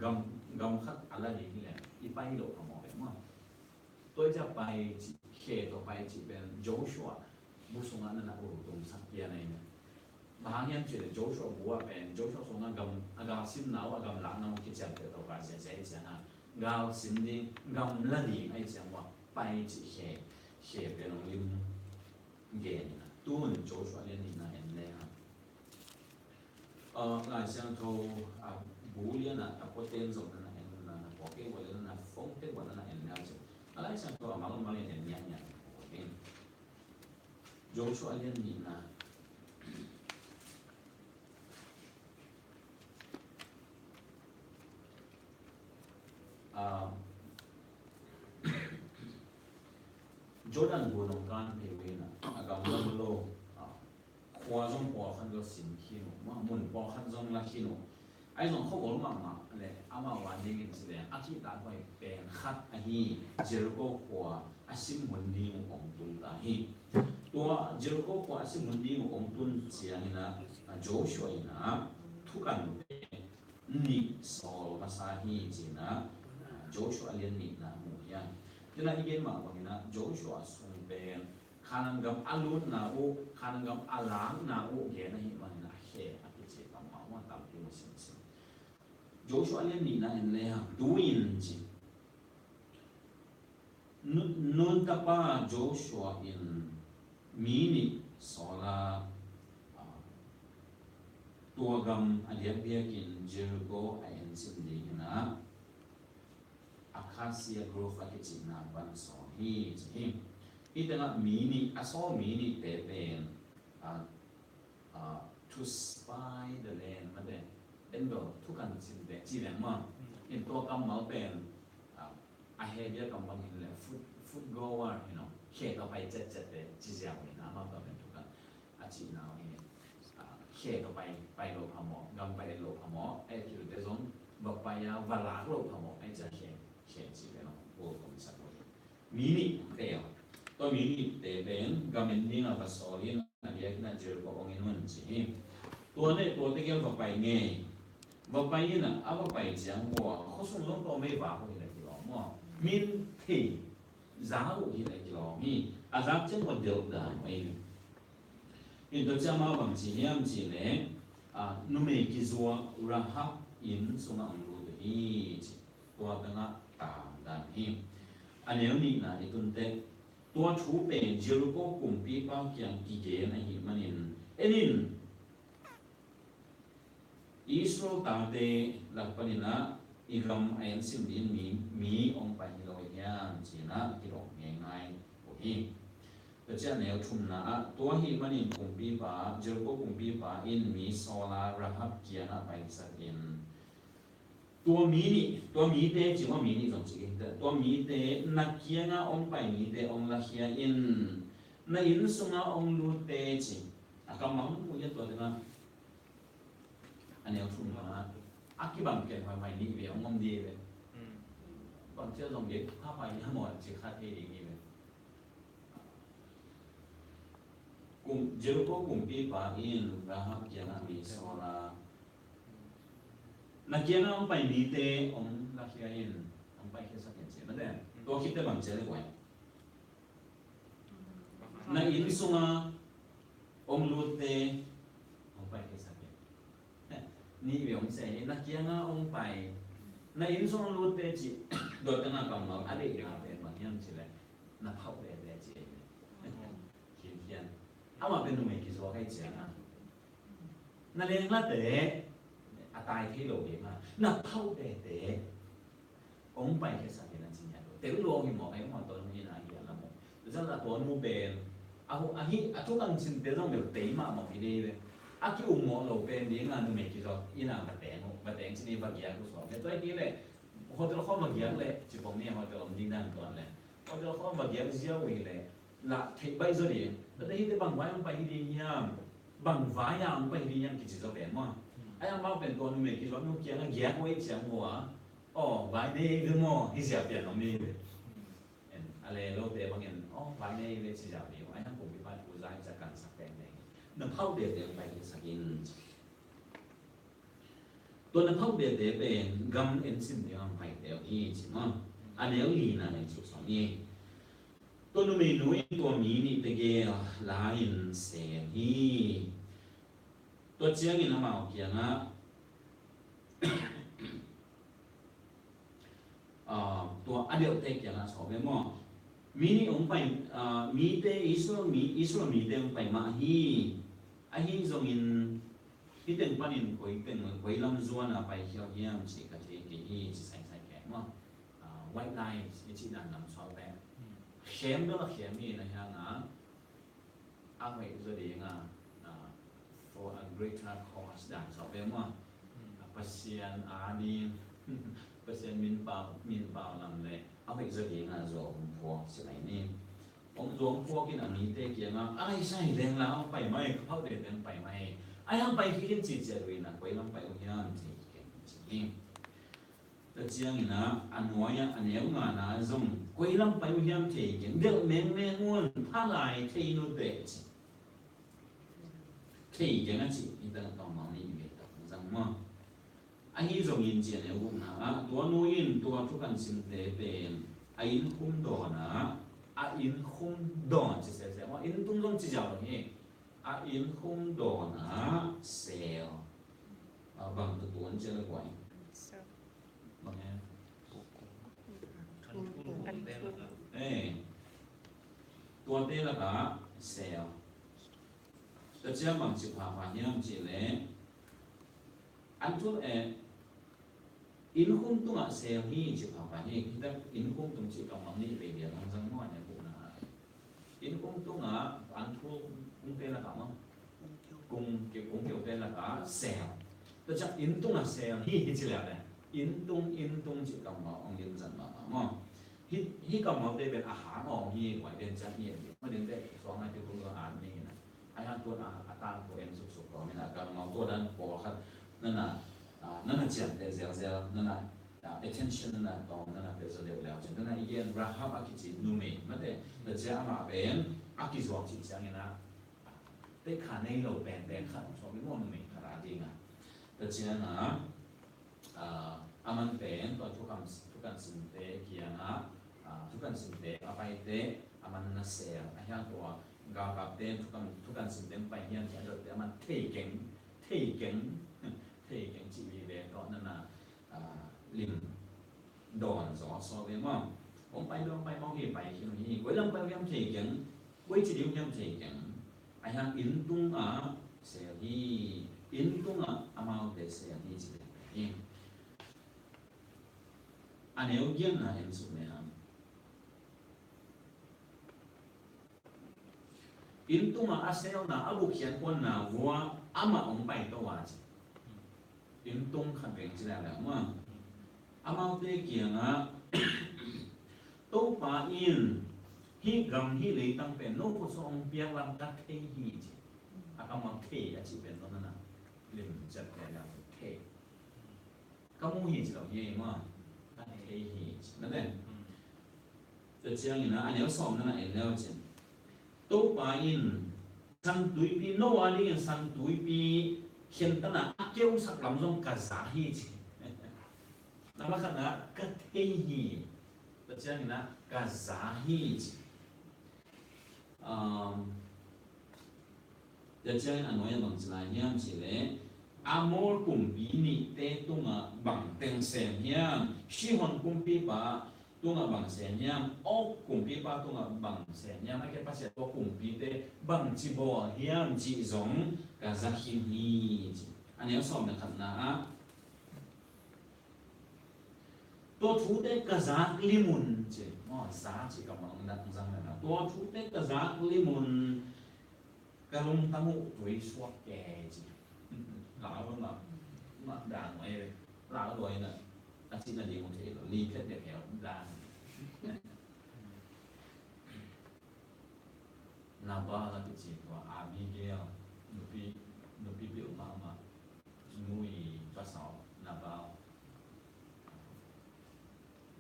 gam, gam khat a la ding hi leh, i pai loh ka mawk e maw. Tua i ciah pai cih, khe tawh pai cih pen Joshua bu sungah na na ul tumsak pian ahi na. Bang hang hiam cih leh Joshua bu ah pen, Joshua sungah gam, a gal simna uh, a gam lakna uh kiciamteh tawh gal ziahziah ahih ciangin, gal sim ding, gam la ding ahih ciang uh a, pai cih khe, khe pen hong lim gen in a. Tun Joshua lian nihna en leng a, Lai Siangtho, a, bu lian a, a pua ten zong na na en na, na pua kei ua lian na, phone te ua na na en leng a ci. A Lai Siangtho a mal mal in en ngiatngiat. Joshua lian nihna. A, Jordan gun hong kan phei uh in a, a gamdang lo, a, khua zong pawlkhat lo sim khin uh, ma, mun pawlkhat zong la khin uh. Ahi zong khuagol mahmah le amau a dingin ci leng a kihtakhuai pen khat ahi Jericho khua a sim hun ding uh hong tung ta hi. Tua Jericho khua a sim hun ding uh hong tun ciangin ah, Joshua in ah thukan pen nih sawl masa hi ci-in ah, Joshua a lian nihna mu hiam. Tua i gen mah bangin ah Joshua sung pen Kanaan gam a lutna uh, Kanaan gam a lakna uh gen ahih manin a khe a kici tam mahmah, tampi mu simsim. Joshua lian nihna en le hang, tu-in ci. Nu-, Nun tapa Joshua in mi nih sawl a, ah, tua gam a diakdiakin Jericho a ensim dingin ah, Acacia Grove a kicihna pan sawl hi ci hi. Hih tengah mi nih, a sawl mi nihte pen, ah, ah, to spy the land, mate, en lo, thukan cinte ci leng maw. In tua kammal pen, ah, a Hebrew kam bang hi leh foot, foot goer, you know, khe tawh pai cetcette ci ziau hi na, amau tawh pen thukan a cihna uh hi. Ah, khe tawh pai, pai loh phamawh, gam pai loh phamawh, a et khit uh teh zong va pai a, va lak loh phamawh, a et ciang khe, khe ci pen a bawl kong sak uh hi. Mi nihte, tua mi nihte pen gam en ding a va sawl in, a diakin ah Jericho hong en un ci hi. Tua leh tua tegel va pai ngei. Va pai in ah, a va pai ciang uh a, khuasung zong tawm vei vak uh hi leh kilawm maw. Min thei za uh hi leh kilawm hi. A zak ciang va delh dan uh hi. In tua ciang amau bang ci hiam cih leh, ah, numei kizuak Rahab inn sungah hong lut uh hi ci. Tua tengah tam dan hi. A neu nihna i tun teh, tua thu pen Jericho kumpipa kiang kigen ahih manin, en in, Israel tate lak panin ah i gam a ensim ding mi, mi hong pai hi lo hiam ci-in ah kidong ngeingai uh hi. Tua ciang a neu thumna ah, tua ahih manin kumpipa, Jericho kumpipa in mi sawl a Rahab kiangah paisak in, tua mi nih, tua mite ci maw, mi nih zong ci kei teh, tua mite, na kiangah hong pai mite hong lakhia in, na inn sungah hong lutte ci. A kammal mu uh hi a, tua tengah a neu thumna ah, a kibang ken huaihai nih vei hong om ding hi ve. Bang ci a zong bek pha pai ni maw ci kha thei ding hi ve. Kum, Jericho kumpipa in Rahab kiangah mi sawl a, na kiangah hong pai mite hong lakhia in, hong paikhiasak in ci, mate. Tua khit teh bang ci a leh guai, na inn sungah hong lutte hong paikhiasak in. Nih vei hong sia hi, na kiangah hong pai, na inn sungah hong lutte ci. Tua tengah kammal a deihna pen bang hiam cih leh, na phauh tete ci hi. Khinkhian. Amah pen numei kizuak ahih ciangin, na lenglate, a tai thei lo ding a, na phauh tete hong paikhiasak in a ci ngiat uh. Teh lua hi mawk, a hi mawk, tua nu inn ah hi a lam uh. Tua ciang a tua nu pen, a hu, a hi, a thukan cinte zong bel tei mahmah hi ding hi ve. A ki-ukmawh lo pen ding a, numei kizuak inn ah va teng uh, va teng ci ni, va giak uh suak. Tua hi leh, hotel khawng va giak leh, ci pong ni, hotel om ding dan tuan leh, hotel khawng va giak ziau uh hi leh, lah theih baih zaw ding. Tua teh hih teh bang vai hong pai hi ding hiam, bang vai a hong pai hi ding hiam kici zaw pen maw. Ahi hang amau pen tua numei kizuak nu kiangah giak uh ahih ciang uh a, aw, vai nei ve maw, hi zia pian om ni ve. A le lote bangin, aw, vai nei ve ci zia ding uh. Ahi hang kumpipa in pu za in za kansak tengteng, na phauh tete hong paikhiasak in. Tua na phauh tete pen gam ensim ding a hong paite uh hi ci maw. A neu lina na i suk sawm hi. Tua numeinu in tua mi nih tegel la-in sem hi. Tua ciangin amau kiangah, ah, tua a delhte kiangah sawm ve maw. Mi nih hong pai, ah, mite, Israel mi, Israel mite hong pai mah hi. Ahi zongin, hih teng panin koi teng, koi lam zuan a paikhia uh hiam cih ka thei kei hi, ci saisai kei maw. Ah, white knight i cih dan lam suak teh, khem bel a khem hi, na hiang a, a hoih zaw ding a, ah, for a greater cause dan suak ve maw. Ah, Pasian a ding, Pasian min pau, min pau lam leh a hoih zaw ding a zuau hong phuak ci mai ni. Hong zuau hong phuak in a mite kiangah, ai sai leng la hong pai mai, ka phauh tete hong pai mai. Ai hong pai kik in ci ciat uh in a, koi lam pai uh hiam ci kei. hi. Tua ciangin ah a nuai-ah a neu ngana zong koi lam pai uh hiam thei keng, delh mengmeng un, pha lai thei nuteh ci. Thei keng a cih hi ta, kammal nih vei tak zang maw. Ahi zongin ci a neu gukna ah, tua nu in tua thukan simte pen a inn khum dawn ah, a inn khum dawn ci sese maw, inn tung zong ci ziau lo hi. A inn khum dawn ah sel. A bang tua tuan ci a le guai. Bang e. Eh. Tuate lakah sel. Tua ciang bang ci phapha hiam cih leh, an thu, eh, inn khum tungah sel hi ci phapha hi. Hita inn khum tung cih kammal nih vei bia zong zang maw, a neu gukna ah. Inn khum tungah an thu kungte lakah maw, kung, kung keute lakah sel. Tua ciang inn tungah sel hi, hi ci leh leh, inn tung, inn tung cih kammal hong limzat mahmah maw. Hih, hih kammalte pen a hang awng hi, guai, pen ciang hi, hi. Mading te suang a kitung lo an ni na. A hang tuan a, a tangko en suksuk kawm in a, kammal tua dan pawlkhat nana, ah, nana ciamteh zelzel, nana, ah, attention nana tawng, nana pia zaw leuleu cin. Nana i gen Rahab a kici numei mate, tua ciang amah pen a kizuak cih ciangin a, tekha nei lo penpen khat hong suak hi maw, numei khat a ding a. Tua ciang a, ah, aman pen tua thukan, thukan simte kiangah, ah, thukan simte a paite aman na sel, a hiang tua galkapte thukan, thukan simte hong pai hiam cih a dotte aman thei keng, thei keng, thei keng cih vive tawh nana, ah, lim dawn zaw saw ve maw. Hong pai dong pai maw, hi pai khin hi, koi lam pai hiam thei keng, koi ci ding hiam thei keng. A hiang inn tungah sel hi, inn tungah amaute sel hi ci ve hi. A neu giatna en suk ne hang. Inn tungah a selna, a bukhian khuanna vua amah hong pai to a ci. Inn tung khat veng ci leh leh maw. Amaute kiangah Topa in hih gam hih leitang pen no khut sung hong piak lam ka thei hi ci. A kammal thei a cih pen no nana lim ciat leh leh thei. Ka mu hi ci lo hi ei maw. Ka thei hi ci. Na pen. Tua ciangin a, a neu sawmna na en leu cin. Topa in santuipi, no a dingin santuipi khen tana a keusak lam zong ka za hi ci. Na ma khatna ka thei hi. Tua ciangin a ka za hi ci. Um, Tua ciangin a nuai-ah bang ci lai hiam cih leh, Amor kumpi nihte tungah bang teng sem hiam, Sihon kumpipa tungah bang sem hiam, Og kumpipa tungah bang sem hiam, a ke Pasian tua kumpite bang ci bawl hiam cih zong ka za khin hi ci. A neu sawm le khatna ah, tua thute ka zak lim un ci. Maw, za ci ka mang nak zang na. Tua thute ka zak lim un, ka lungtang uh tui suak kei ci. Lau lo mah, mah dan mah ei ve. Lau lo ei na. A ci na ding uh thei lo. Li phet dek hel dan. Nabal a kici tua Abigail, nupi, nupi bil mahmah, nu i pasal Nabal.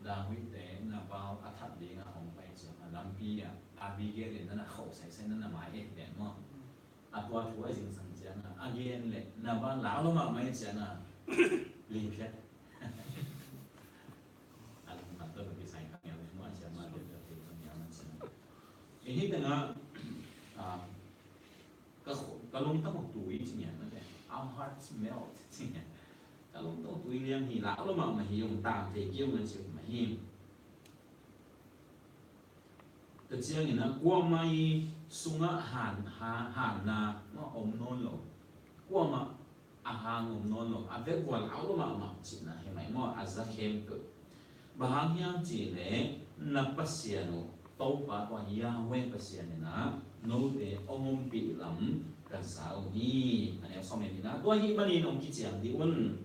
David te Nabal a that ding a hong pai ciang a lampi ah Abigail in nana khauh saisai, nana mai et pen maw. A tua thu a zingsang ciang a, a gen leh Nabal lau lo mahmah ciang a, li phiat. A lungtang tawh kisai ka ngial leh maw, a ciang mah lian lian tawh ka ngial mah ciang. Hih tengah, ah, ka, ka lungtang uh tui ci ngian mah te. Our hearts melt ci ngian. Ka lungtang uh tui liang hi, lau lo mahmah hi, hong tang thei kei ung a ci uh mah hi. Tua ciangin a, kuamah i sungah han, ha, hanna mah om nawn lo. Kuamah a hang om nawn lo, a vekpi-a lau lo mahmah cihna hi mai maw, a za khempeuh. Bang hang hiam cih leh na Pasian uh Topa tua Yahweh Pasian in a note hong ompih lam ka za uh hi. A neu sawm le nihna, tua ahih manin hong kiciam dih un.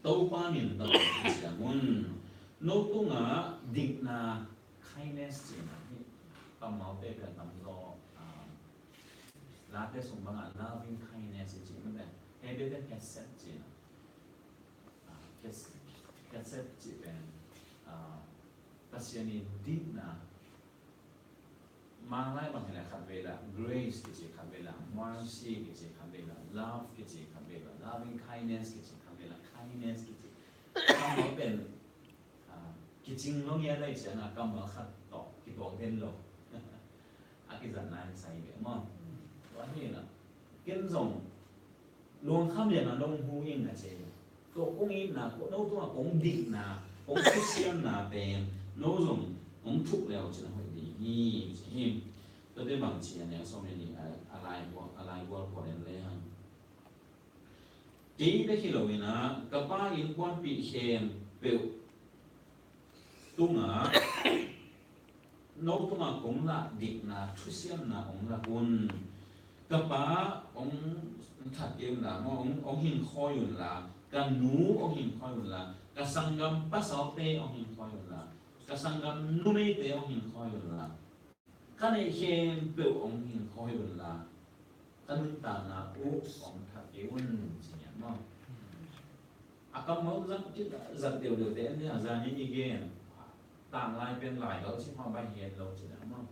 Topa min tawh kiciam un. No tungah dikna, kindness cihna hi. Kammalte pen tamzaw, ah, Late sung bangah loving kindness i cih mah pen, Hebrew te hesed cihna. Kes-, kesed cih pen, ah, Pasian in dikna, Manglai bang hi leh khat vei lah grace kici, khat vei lah mercy kici, khat vei lah love kici, khat vei lah loving kindness kici, khat vei lah kindness kici. Kammal pen, ah, kicing lo ngiat lai ciang a kammal khat tawh kituak den lo. A kizatna hi sa hi ve maw. Tua hi lah. Ken zong luang kham lian a nong hu in a ci. Tua kong itna, no tungah kong dikna, kong thusiamna pen no zong hong thuk le uh cin a hoih ding hi, ci hi. Tuate bang ci a, neu sawm le nih a, a lai gual, a lai gual gual en le hang. Kei bek hi lo in a, ka Pa innkuanpih khempeuh tungah no tungah kong lah dikna thusiamna hong lak un. Ka pa hong that kei un la, hong, hong hing khawi un la, ka nu hong hing khawi un la, ka sanggam pasalte hong hing khawi un la, ka sanggam numeite hong hing khawi un la, ka neih khempeuh hong hing khawi un la, ka nuntakna uh hong that kei un, ci ngiat maw? A kammal zat, zat deuhdeuh te en ding a, zan in i gen. Tanglai pen lai lo ci hma bai hian lo ci na maw?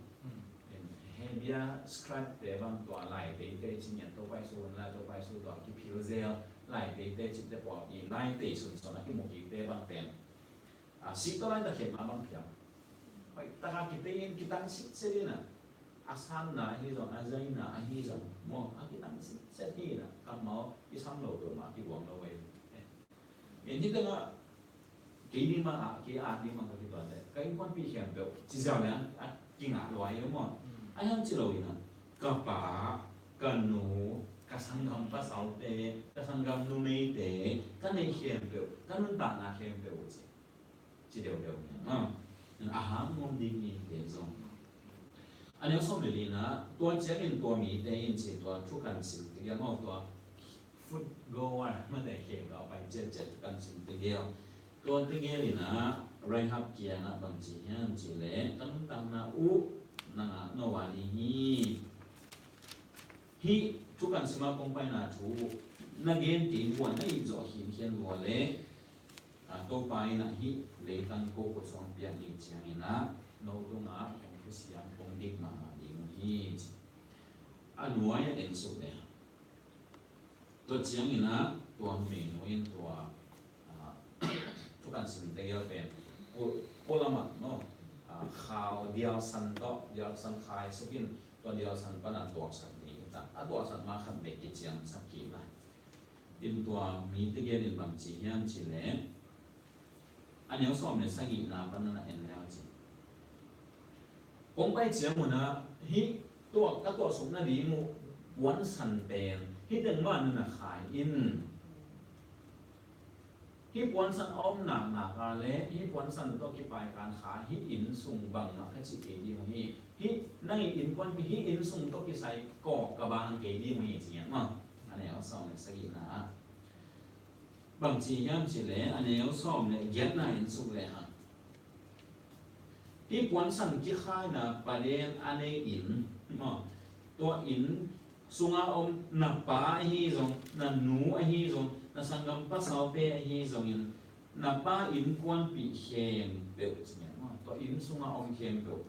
Hebia scribe te bang tua lai teite ci ngiat, to pai su hun lai, to pai su tua kiphil zel lai teite ci te pawl i lai tei sunsun a kimu kik te bang pen. A, sik tawh lai ta khem a bang phiam. Hoih taka kitei in kitang sitset in a. A sanna ahi zong, a zaina ahi zong. Maw, a kitang sitset hi in a. Kammal kisam lo peuhmah kibuang lo ei. In hi tengah, kei ni mah a, kei a ni mah ka kituan le. Ka innkuanpih khempeuh. Ci ziau le a, a kingah luai ei maw. A hiam ci lo in a. Ka pa, ka nu, ka sanggam pasalte, ka sanggam numeite, ka neih khempeuh, ka nuntakna khempeuh ci. Ci deuhdeuh hi. A, a hang nuam ding hi te zong. A neu sawm le li na, tua ciangin tua mite in ci tua thu kan sim tegel maw tua food go a, mate khe ka pai ciatciat thu kan sim tegel. Tua tegel in a, Rahab kiangah bang ci hiam ci le, ka nuntakna uh, nang a no a ding hi. Hih thu kan sim a kong paina thu, na gen kei vua, na it zawh khinkhian vua le, a, Topa in a hih leitang ko kut sung piak ding ciangin a, no tungah kong thusiam kong dik mahmah ding uh hi, ci. A nuai a en suk le. Tua ciangin a, tua menu in tua, a, thu kan sim tegel pen, ko, ko lamah, no, a, khau dialsan tawh, dialsan khai suk in, tua dialsan pan a tuaksak ding ta. A tuaksak ma khat bek kiciamsak kik lai. In tua mi tegel in bang ci hiam ci le, a neu sawm le sagihna pan na en le ci. Kong pai ciang un a, hih tuak, ka tuaksuk nading uh puansan pen, hih teng mah na na khai in. Hih puansan a om naknak a le, hih puansan tawh kipaikan kha, hih inn sung bangmah ka cih kei ding uh hi. Hih nang i innkuanpih, hih inn sung tawh kisai kawk ka bang kei ding uh hi, ci ngiat maw. A neu sawm le sagihna ah. Bang ci hiam ci le, a neu sawm le giatna en suk le hang. Hih puansan kikhaina paden a nei in, maw, tua inn sunga om na pa ahi zong, na nu ahi zong, na sanggam pasalte ahi zongin, na pa innkuanpih khempeuh ci ngiat maw, tua inn sunga om khempeuh.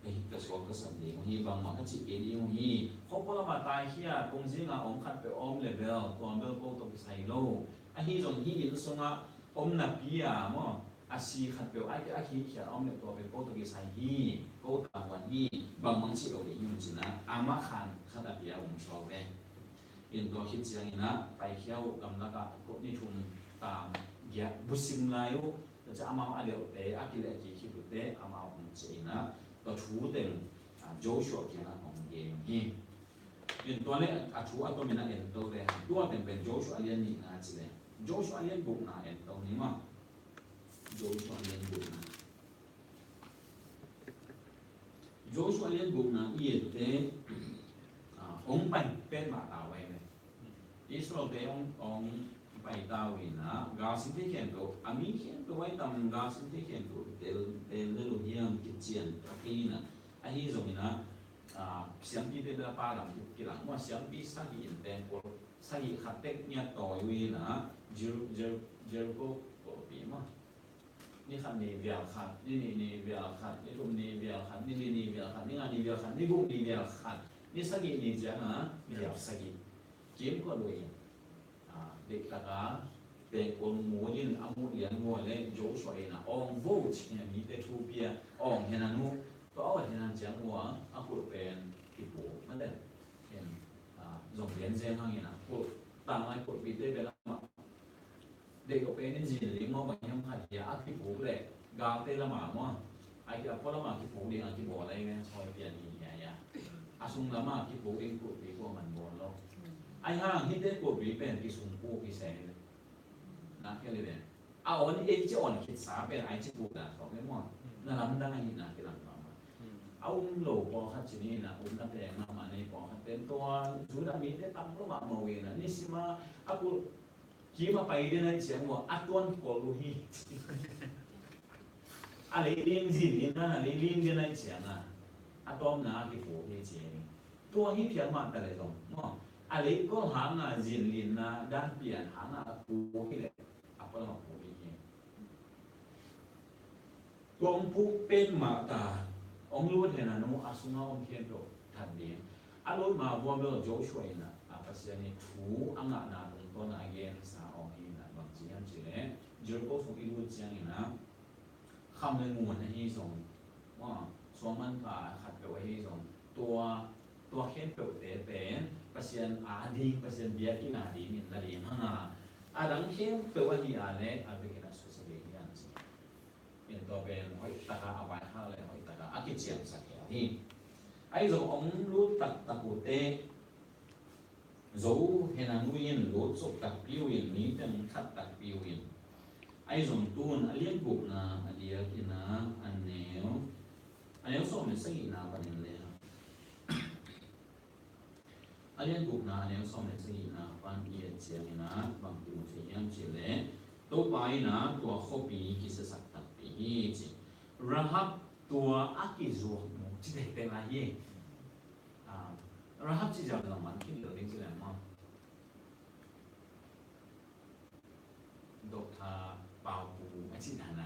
Ei, ka suak ka sat ding uh hi, bangmah ka cih kei ding uh hi. Khuapo lamah taikhia, kong zinga om khatpeuh om le bel, tua bel ko tawh kisai lo. Ahi zong hih inn sunga om napi a maw, a si khatpeuh a, a kihikhiat a om le tua pen ko tawh kisai hi, ko tanghuan hi, bangmah cih lo ding hi uh cin a, amah khan khat a pia um suak ve. In tua khit ciangin a, paikhia uh gamlak ah, ko ni thum tam giat busim lai uh, tua ciang amau a delhte, a kileh a kikhit uhte, amau hong ciah in a, tua thu teng, a, Joshua kiangah hong gen hi. In tua le a thu a tomin a en to le, tua teng pen Joshua a lian nihna ci le, Joshua a lian gukna en to ni maw. Joshua a lian gukna. Joshua lian gukna i ette, ah, hong pai petmah ta uh ahi ve. Israelte hong, hong pai ta uh in a, galsinte khempeuh, a mi khempeuh ahi tam, galsinte khempeuh tel, tel lel uh hiam kician a kei in a, ahi zongin a, ah, siampite bel a pa lam kilang uh a, siampi sagih in tengkol sagih khat tek ngiat tawi uh in ah, Jer-, Jer-, Jericho kulhpi mah. Ni khat ni vial khat, ni nih ni vial khat, ni thum ni vial khat, ni li ni vial khat, ni nga ni vial khat, ni guk ni vial khat, ni sagih ni ciang ah vial sagih. Kimkot uh in, ah, diktaka pengkul mu in a muh lian uh leh Joshua in ah awng vo ci-in ah mite thu pia, awng henan uh, tua awng henan ciang uh ah a kulh pen kipuk mah leh. Zong lian zen hangin ah kulh, tanglai kulhpite bel amah deih lo pen in zin ling maw, bang hiam khat hi a, a kipuk leh galte lama maw, a ki a pua lama kipuk ding a kibawl ahi ve, sawi pian hi hi a, a sung lama kipuk ding kulhpi kuaman bawl lo. Ahi hang hihte kulhpi pen kisung puk hi se hi ve. Na kia li ve. A awn ei ci awn khitsa pen ai ci puk dan khawng ve maw. Na lamdang ahihna kilang mahmah. A um lo pawlkhat ci ni in ah, um na peng mahmah nei pawlkhat pen tua Judah mite tam lo mahmah uh in ah, nisim a a kulh kim a pai den ahih ciang uh a tuan kol uh hi. A lei ling zin in a, a lei ling den ahih ciang a, a tawpna a kipuk hi ci hi. Tua hi phial mah ta leh zong maw, a lei kol hang a zin linna dan pian hang a a puk hi leh a pua lam a puk hi hi. Tua hong puk pen mah ta, hong lut hen a nu a sungah om khempeuh that ding. A lut ma vuam lo Joshua in ah, a Pasian i thu a ngahna tungtawn a gensa awng hi in ah, bang ci hiam cih leh Jericho sung i lut ciangin ah, kham le ngun ahi zong, suangman pha khatpeuh ahi zong, tua, tua khempeuhte pen Pasian a ding, Pasian biakinn a dingin la ding hang a, a dang khempeuh ahi a leh a biakinn a susia ding hi a ci. In tua pen hoih taka a vaikhak le hoih taka a kiciamsak hi a hi. Ahi zong hong lut taktak uh teh, zo hen a nu in lut suk takpi uh in, mi teng khat takpi uh in. Ahi zong tun a lian gukna a diakin a, a neu, a neu sawm le sagihna panin le. A lian gukna a neu sawm le sagihna pan i et ciangin ah bang kimu thei hiam cih leh, Topa in ah tua khuapi kisiasak takpi hi ci. Rahab tua a kizuak nu ci tektek lai hi. Ah, Rahab ci ziau leh man khin lo ding ci leh maw. Doctor Paupu a cih dan a,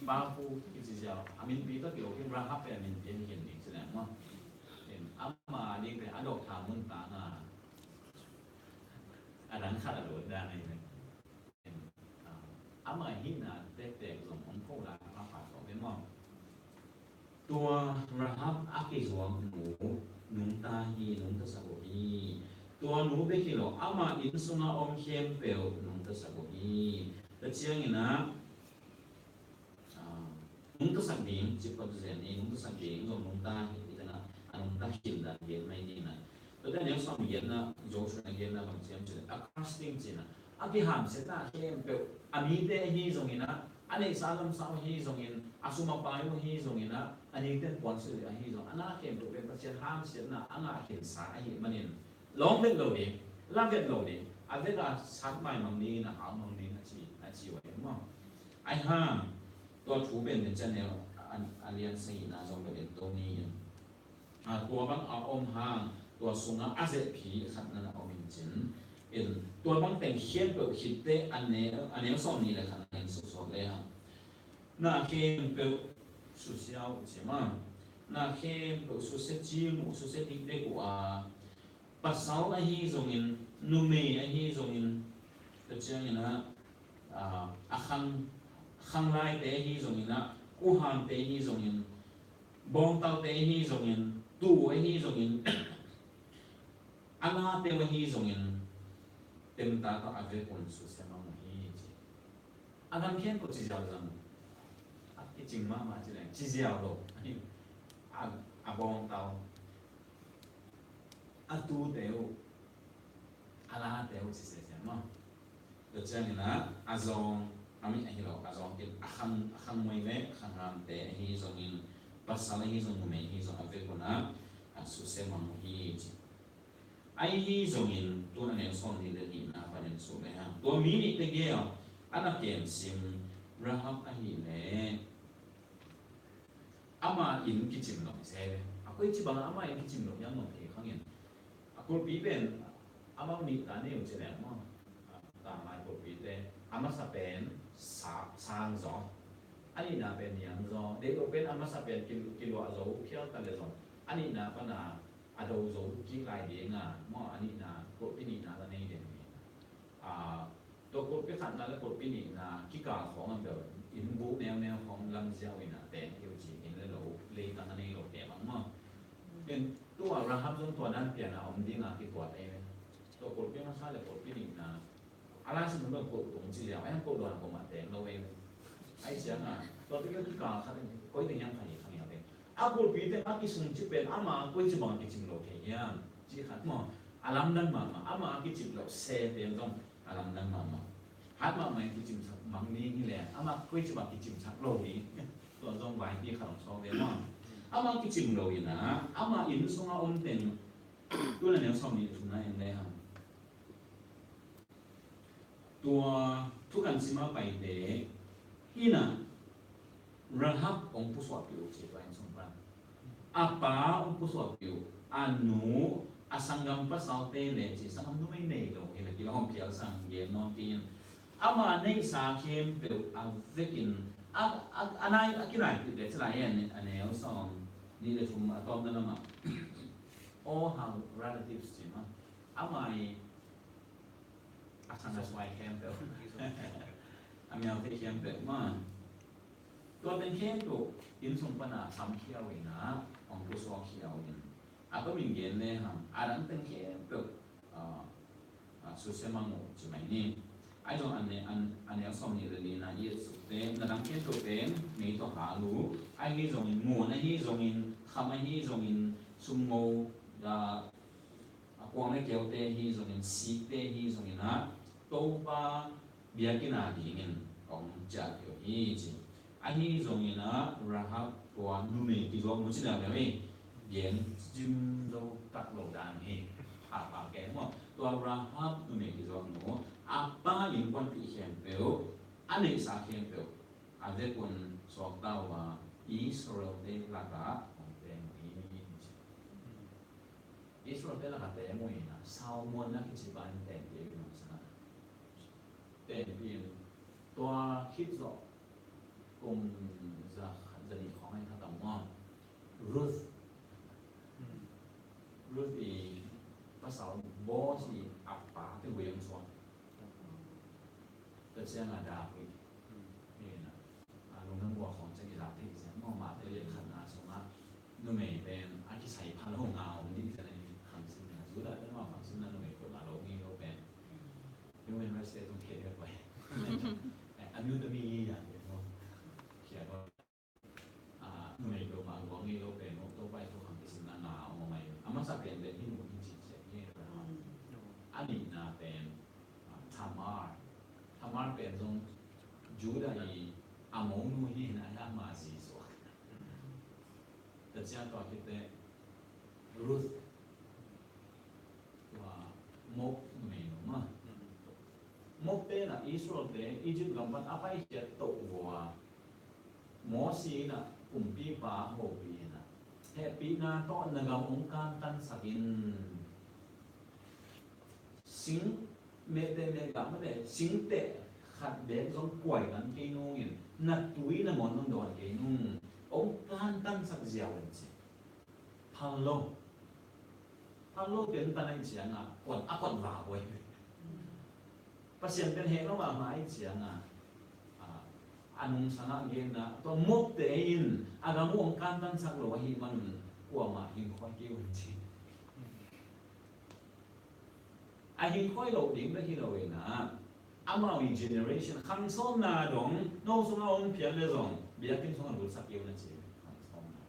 Paupu i ci ziau a minpi tawh kilawm khin, Rahab pen a minpi a hi khin ding ci leh maw. Ama ding pen a doctor mun tang a, a dang khat a lo dan a hi leh. Ama hihna tektek zong hong ko lai pahpah tawh ve maw. Tua Rahab a kizuak nu nungta hi, nungtasak uh hi. Tua nu bek hi lo, ama inn sunga om khempeuh nungtasak uh hi. Tua ciangin ah, ah, nungtasak ding, ciphat zen i nungtasak ding zong nungta hi, i tana a nungta khin dan gen mai ni na. Tua teh a neu sawm genna, Joshua na genna bang ci hiam cih leh, a crush ding ci na, a kihamsiatna khempeuh, a mite ahi zongin ah, a neihsa lamsa uh ahi zongin, a sum a pai uh ahi zongin ah, a ningten puansilh uh ahi zong, a na khempeuh pen Pasian hamsiatna a ngah khinsa ahih manin, lawng vet lo ding, la vet lo ding, a vet a sat maimang ding, a hau mang ding a ci, a ci uh ahi maw. Ahi hang, tua thu pen den ciang neu, a, a lian sagihna zong vet in to ni in. A, tua bang a om hang, tua sungah a zehpih khat na na om in cin. In, tua bang teng khempeuh khit teh a neu, a neu sawm nih le khat na in suksawt le hang. Na khempeuh susia uh ci maw. Na khempeuh susia cing uh, susia dikdek uh a. Pasal ahi zongin, numei ahi zongin, tua ciangin ah, a, a khang, khanglaite ahi zongin ah, kuhangte ahi zongin, bawngtalte ahi zongin, tu ahi zongin, a nate ahi zongin, temta tawh a vekun susia mang uh hi ci. A dang khempeuh ci ziau zang. A kicing mahmah ci leng, ci ziau lo. A, a bawngtal, a tute uh, a late uh ci sese maw. Tua ciangin ah, a zawng, a mi ahi lo, a zawng kin, a khang, a khangmui le khanghamte ahi zongin, pasal ahi zong, numei ahi zong, a vekun ah, a susia mang uh hi ci. Ahi zongin, tun a neu sawm nih le nihna panin suk le hang. Tua mi nih tegel a na kemsim Rahab ahih leh, ama inn kicim lo hi se. A koici bang ama inn kicim lo hiam nong thei khangin. A kulhpi pen Amau nih ta nei uh ci leng maw. Tanglai pawlpite a masa pen sa-, sang zaw. A nihna pen niam zaw. Deih lo pen a masa pen ki-, kiluah zo phial ta le zong a nihna pana a do zo kik lai dinga maw, a nihna pawlpi nihna ta nei den hi. A, tua pawlpi khatna le pawlpi nihna kikal khawng a bel inn buh neuneu khawng lamziau ina teng hi uh ci, inn le lo, leitang a nei lo te bang maw. Tua Rahab zong tua dan piana om dinga kituat ei ve. Tua pawlpi masa le pawlpi nihna a lai sim bang koh tung ci liang, a hiang koh luan koh mah teng lo ei ve. Ai cianga tua pi ka kikal khat in koi teng hiang khat hi khat hiang teng. A pawlpi teng a kisung ci pen ama koi ci bang kicim lo thei hiam ci khat maw. A lamdang mahmah, ama a kicim lo se pen zong a lamdang mahmah. Hat mahmah in kicimsak mang ding hi leh ama koi ci bang kicimsak lo ding. Tua zong vaipi khat hong sawk ve maw. Ama kicim lo ina, ama inn sunga om teng, tuna neu sawm nih thumna en le hang. Tua thukan sima paite ina Rahab hong pusuahpih uh ci tua inn sung pan. A pa hong pusuahpih uh, a nu, a sanggam pasalte le ci sanggam numei nei lo hi le kilawm phial sang gen nawn tiin. Ama neihsa khempeuh a vekin a, a, a nai, a kinaipih le ci lai hi a neu sawm nih le thum a tawpna lamah. All her relatives ci ma. Ama i a sanggam suai khempeuh. A miaute khempeuh ma. Tua teng khempeuh inn sung pana samkhia uh ina hong pusuakkhia uh in. A tomin gen le hang a dang teng khempeuh, ah, ah, susia mang uh ci mai ni. Ai zong a ne, a neu sawm nih le nihna i et sukte na dang khempeuh pen mei tawh hal uh. Ahi zongin ngun ahi zongin kham ahi zongin sumngo, ah, a kuang le keute hi zongin sikte hi zongin ah Topa biakinn a dingin hong ciah kei uh hi ci. Ahi zongin ah Rahab tua numei kizuak nu ci leu leu hi. Gen cim zo tak lo dan hi. Pha pha kei maw. Tua Rahab numei kizuak nu a pa innkuanpih khempeuh, a neihsa khempeuh a vekun suakta uh a Israel-te lakah hong teng uh hi ci. Israel-te lakah teng uh hi na, Salmon a kici pa in teng kei uh hi na. Teng kei in tua khit zawh kum za, za nih khawng a hi kha tam maw. Ruth. Ruth i pasal Boaz i a pate uh hi hong suak. Tua ciang a David. Hi na. A lungdam buak khawng ciang i zak thei ciang maw, Matthai lian khatna sungah numei pen a kisai pha lo nga om ding ciang a i khamsimna, Judah te mah khamsimna numei kut mah lo ngei lo pen. Human rights te tung khia dek pai. A nu ta mi ngi yan dek maw. Khia dek. A, numei lo mah luang ngei lo pen maw, Topa i thukham kisimna nga om a mai. A masa pen pen hi nu hi ci ciang hi. A nihna pen, a, Tamar. Tamar pen zong Judah i a monu hi na, a ama zi suak. Tua ciang tua khit teh Ruth, tua Moab numei nu mah. Moab te na Israel te Egypt gam pan a paikhiat toh vua Mosi in a kumpipa hopih in a, hehpihna tawh na gam hong kantansak in. Sing mehteh mehgah mate, singteh khat beek zong kuai kan kei nungin, na tui na mon zong dawn kei nung, hong kantansak ziau in ci. Phal lo. Phal lo pen tan a i cianga kuan a kuan va buai. Pasian pen heh lo mahmah i cianga, a, a nungsangah genna tua Moabte in a gam uh hong kantansak lo ahih manun kuamah hingkhawi kei un ci. A hingkhawi loh ding bek hi lo in a, amau i generation khang sawmna dong no sungah om phial le zong biakinn sungah lutsak kei un a ci. Khang sawmna.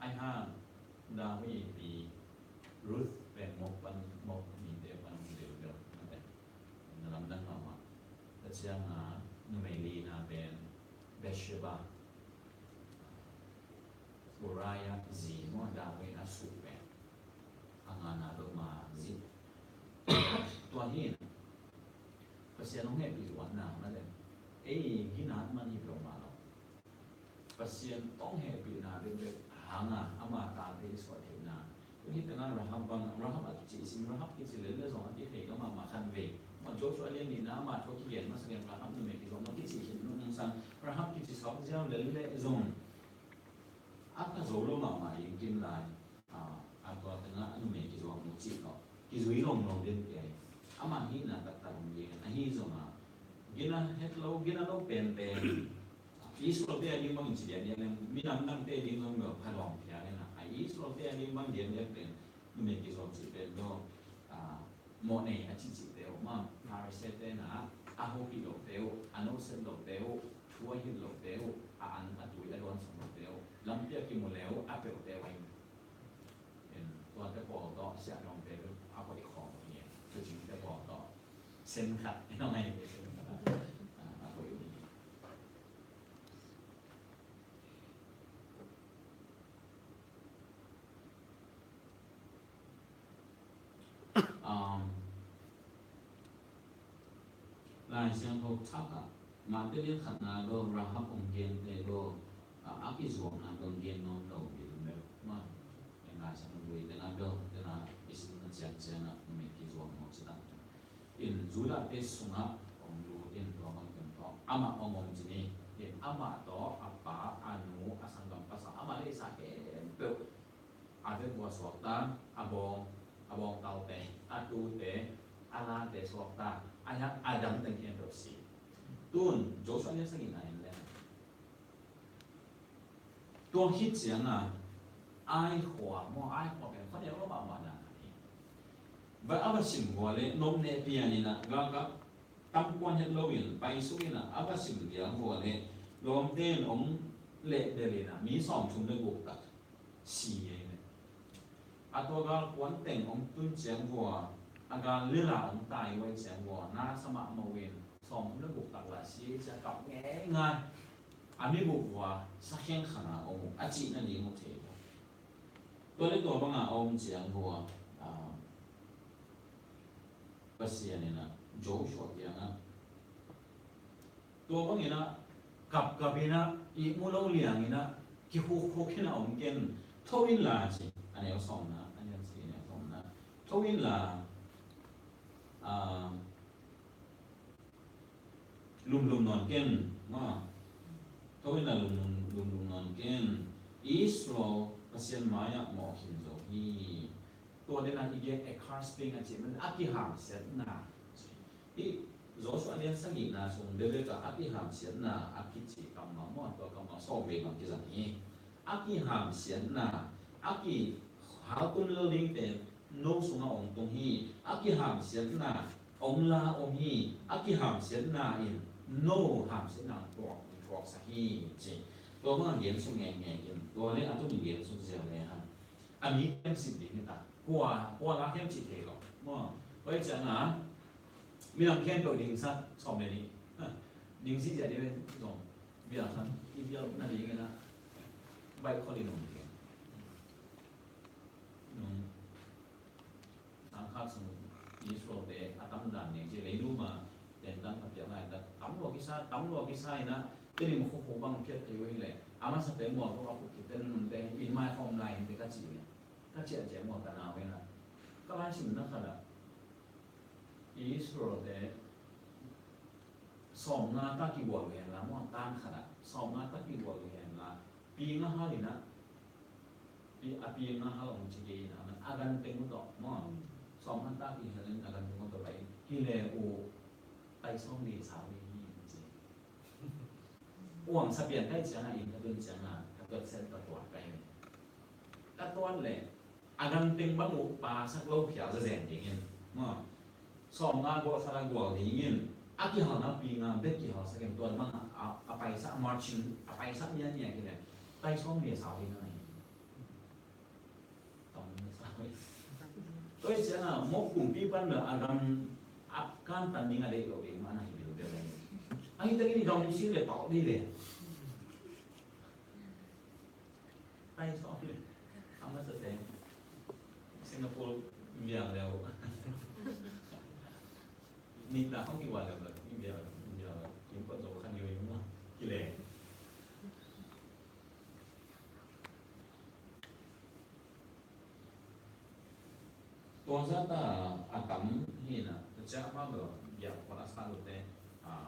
Ai hang David i pi Ruth pen Moab pan, Moab mite pan hong leuleu na pen na lamdang mahmah. Tua cianga numei lina pen Bathsheba, Uriah zi maw, David a suk pen a ngana lo ma zi. Tua hi Pasian hong hehpih luatna mah le ei ginat man hi lo mah lo. Pasian hong hehpihna bekbek hanga ama tate i suah theihna Hih tengah Rahab bang, Rahab a kici sim, Rahab kici lel le zong a kithei lo mahmah khan ve. Mah Joshua lian nihna mah thu a kigen masa lian Rahab numei kizuak mah kici khin nung sang Rahab kici sawk ziau lel le zong a ka zo lo mahmah ing kim lai. A, a tua tengah a numei kizuak mu cih tawh kizui lawng lo den kei. Amah hihna taktak om ding ahi zongah gina het lo, gina lo penpen Israelte a ding bangin ci diakdiak leng, minam dangte a ding zong bel pha lawng phial in a, a Israelte a ding bang diakdiak pen numei kizuak cih pen bel, a, mawhnei a cihcihte uh mah, Pharisee-te na a hopih lohte uh, a noset lohte uh, thu a hilh lohte uh, a an a tui a duansuk lohte uh, lampi a kimu le uh a peuhte uh ahi. Tuate pawl tawh siahnawmte uh a koih khawm uh hi. Thucingte pawl tawh sen khat hi nong ahi ve, sen khat a koih uh hi. Um, Lai Siangtho thak ah Matthai lian khatna bel Rahab hong gente bel a, a kizuakna bel gen nawn lo bil bel mah. Lai Siangtho lui tena bel tena i simna ciangciang ah numei kizuak nawn ci tak. In Judahte sungah hong lut in tua bang ken tawh amah hong om ci ni. In amah tawh a pa, a nu, a sanggam pasal, amah leisa khempeuh a vekvua suakta, a bawng, a bawngtalte, a tute, a late suakta, a hiang a dam teng khempeuh si. Tun Joshua lian sagihna in le tua khit cianga Ai khua maw, Ai khua pen khuaneu lo mahmah na hi. Va a va sim vua le nop neh pian in a galkap tam kuan het loin paisuk in a, a va sim liang vua le lawmte in hong lehbel in a mi sawmthum le guk tak si ei le. A tua gal kuan teng hong tun ciang vua, a gal lila hong tai uai ciang vua, na sa mahmah uh in sawmthum le guk tak la si ei cia kap ngeingai. A mi guk vua sa khengkhang a om uh a cihna ding uh thei vua. Tua le tua banga a om ciang vua, a, Pasian in a Joshua kiangah tua bangin a kapkap in a ihmu lo liang in a kikhukhuk in a om ken, tho inla ci. A neu sawmna, a neu si, a neu sawmna, tho inla, a, lumlum nawn ken, maw, tho inla lumlum, lumlum nawn ken. Israel Pasian mai-ah mawh khin zo hi. Tua dena i gen a curse thing a cih man a kihamsiatna. Hih Joshua lian sagihna sung bebek ah a kihamsiatna a kici kammal maw, tua kammal sawm vei bang kizang hi. A kihamsiatna, a kihaltum lo ding pen no sungah hong tung hi. A kihamsiatna hong la om hi. A kihamsiatna in no hamsiatna hong tuak, hong tuaksak hi ci. Tua bang a gen suk ngeingei in, tua le a tun gen suk ziau le hang. A mi khempeuh sin ding hi ta. Kua, kua la khempeuh cih thei lo. Maw, tua hi ciangin a minam khempeuh dingsak sawm le nih. Ha, dingsi zia ding zong bia khan i bial na ding in a baih khol in om ding. Nung sangkhat sung Israelte a tam dan ding ci leilung a Tentan ka piak lai ta, tam lua kisa, tam lua kisa ina, telim khukhu bang phiat thei uh hileh, a masa te mual khuk a khuk kiten nunte in mai khawm lai in te ka ci le, ka ciah ciah mual ka nau ina. Ka lai simna khat ah Israelte sawmnga ta kigual uh hen la, mual tan khat ah sawmnga ta kigual uh hen la, pi nga hal ina, pi, a pi nga hal hong ci kei ina, a gan teng uh tawh, maw? Sawmnga ta kihel in a gan teng uh tawh pai, hileh uh, pai sawm li sa uh hi, ci. Uang sa pian kai ciangin, ka tun ciangin, ka tuat sen ka tuat kai. Ka tuat leh, a gan teng bang uh pasak lo phial zazen ding in, maw? Sawmnga gual sa la gual ding in, a kihalna pi nga bek kihalsak in tuat bang a, a, a paisa marching, a paisa mian mian kileh, tai sawm li sa uh hi nai. Tawm li sa uh hi. Tua hi ciangin, mawk kumpi pan le a gam a kantan ding a deih lo ding mah na hi lo ding. A hi takin i gam si le tawh ding le. Ai, sorry. A masa teng Singapore viang leu. Nitna khong kiwan leu, viang leu, viang leu. Kim kuan zo khan yo yung ma. Kile. Tua zata a tam hi na, tua ciang amau biak khual a sa lote, a,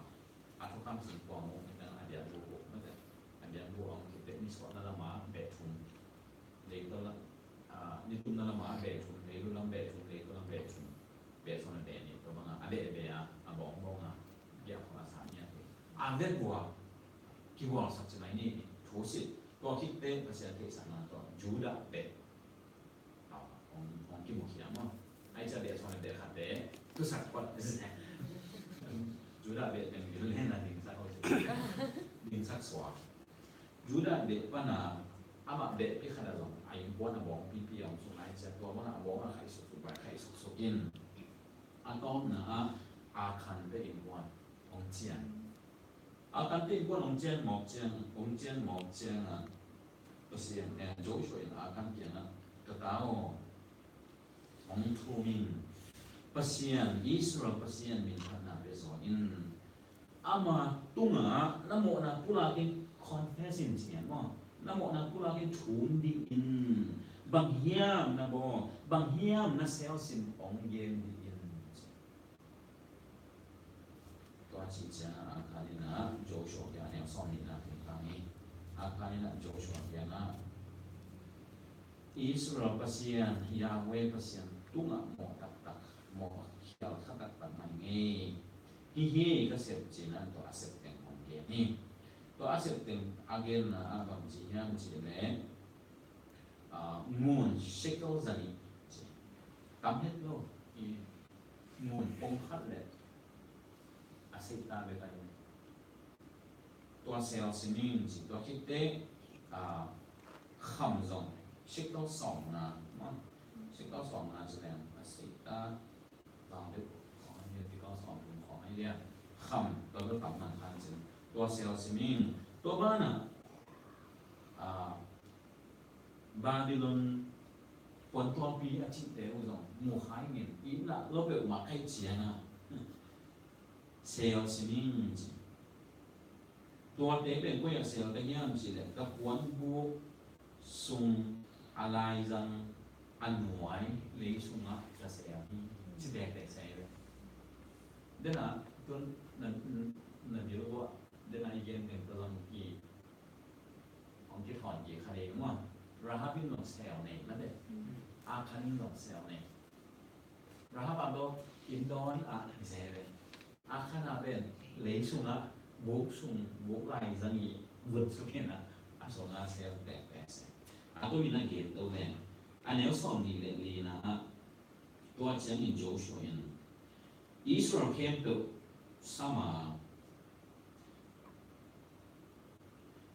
a thukham sung tua mu hi na, a biak bu bu mate, a biak bu ong kite ni suahna lama beh thum, leitaw la, a, ni tumna lama beh thum, leilu lam beh thum, leitaw lam beh thum, beh thum a beh ni, tua banga a beh beh a, a bawng bawng a, biak khual a sa ni a te. A beh bua, kibual sak ci mai ni, thu sit, tua kite Pasian theihsakna tua, Judah beh. Hong, hong kimukhia maw. Ai ca beh sawm beh khat beh tusak kuat. Judah beh teng bil le na dingsak ho. Dingsak suak. Judah beh pana amah beh pi khat a zong a innkuan a bawng pipi a hong sung ai ca tua mana a bawng a khai suksuk bai khai suksuk in a tawpna a Akhan beh innkuan hong cian. Akhan te innkuan hong cian mawk ciang, hong cian mawk ciang a Pasian, eh, Joshua in Akhan kiangah, ka ta aw, hong thum in, Pasian, Israel Pasian min phatna pia zaw in, ama tungah na mawhna pulakin confess in ci ngiat maw, na mawhna pulakin thum dih in, bang hiam na bawl, bang hiam na selsim hong gen dih in. Tua cih ciangin Akhan in ah Joshua kiangah a neu sawm nihna khin kang hi. Akhan in ah Joshua kiangah Israel Pasian, Yahweh Pasian tungah mawh taktak, mawh khial kha taktak mah ing ei. Hih hi ka sep cih in ah tua a sep teng hong gen hi. Tua a sep teng a genna ah bang ci hiam cih leh, ah, ngun shekel za nih ci. Tam het lo. Ngun pong khat le a seih ta bek a hi. Tua selsim ing ci, tua khit teh, ah, kham zong shekel sawmnga, shekel sawmnga ci leng a seih ta, vang bek khawng a hi, shekel sawmthum khawng a hi leh kham tua bek tam man khan ci. Tua selsim ing, tua banah, ah, Babylon puantualpi a cihte uh zong mukhai ngin, i lah lo peuhmah ahih ciangin selsim ing ci. Tuate pen koi ah sel ka hiam cih leh ka puanbuk sung a laizang a nuai lei sungah ka sel hi ci tektek sa hi ve. Dena tun na, na bil uh ah dena i gen teng ka zong i hong kithawn kik kha ding maw. Rahab in zong sel nei mate. Akhan in zong sel nei. Rahab a tawh inn dawn ah hi se ve. Akhan a pen lei sungah buk sung buk laizang i vut suk in ah a sungah sel pekpek se. A tu in a gen to pen a neu sawm nih le lina ah tua ciangin Joshua in Israel khempeuh sam a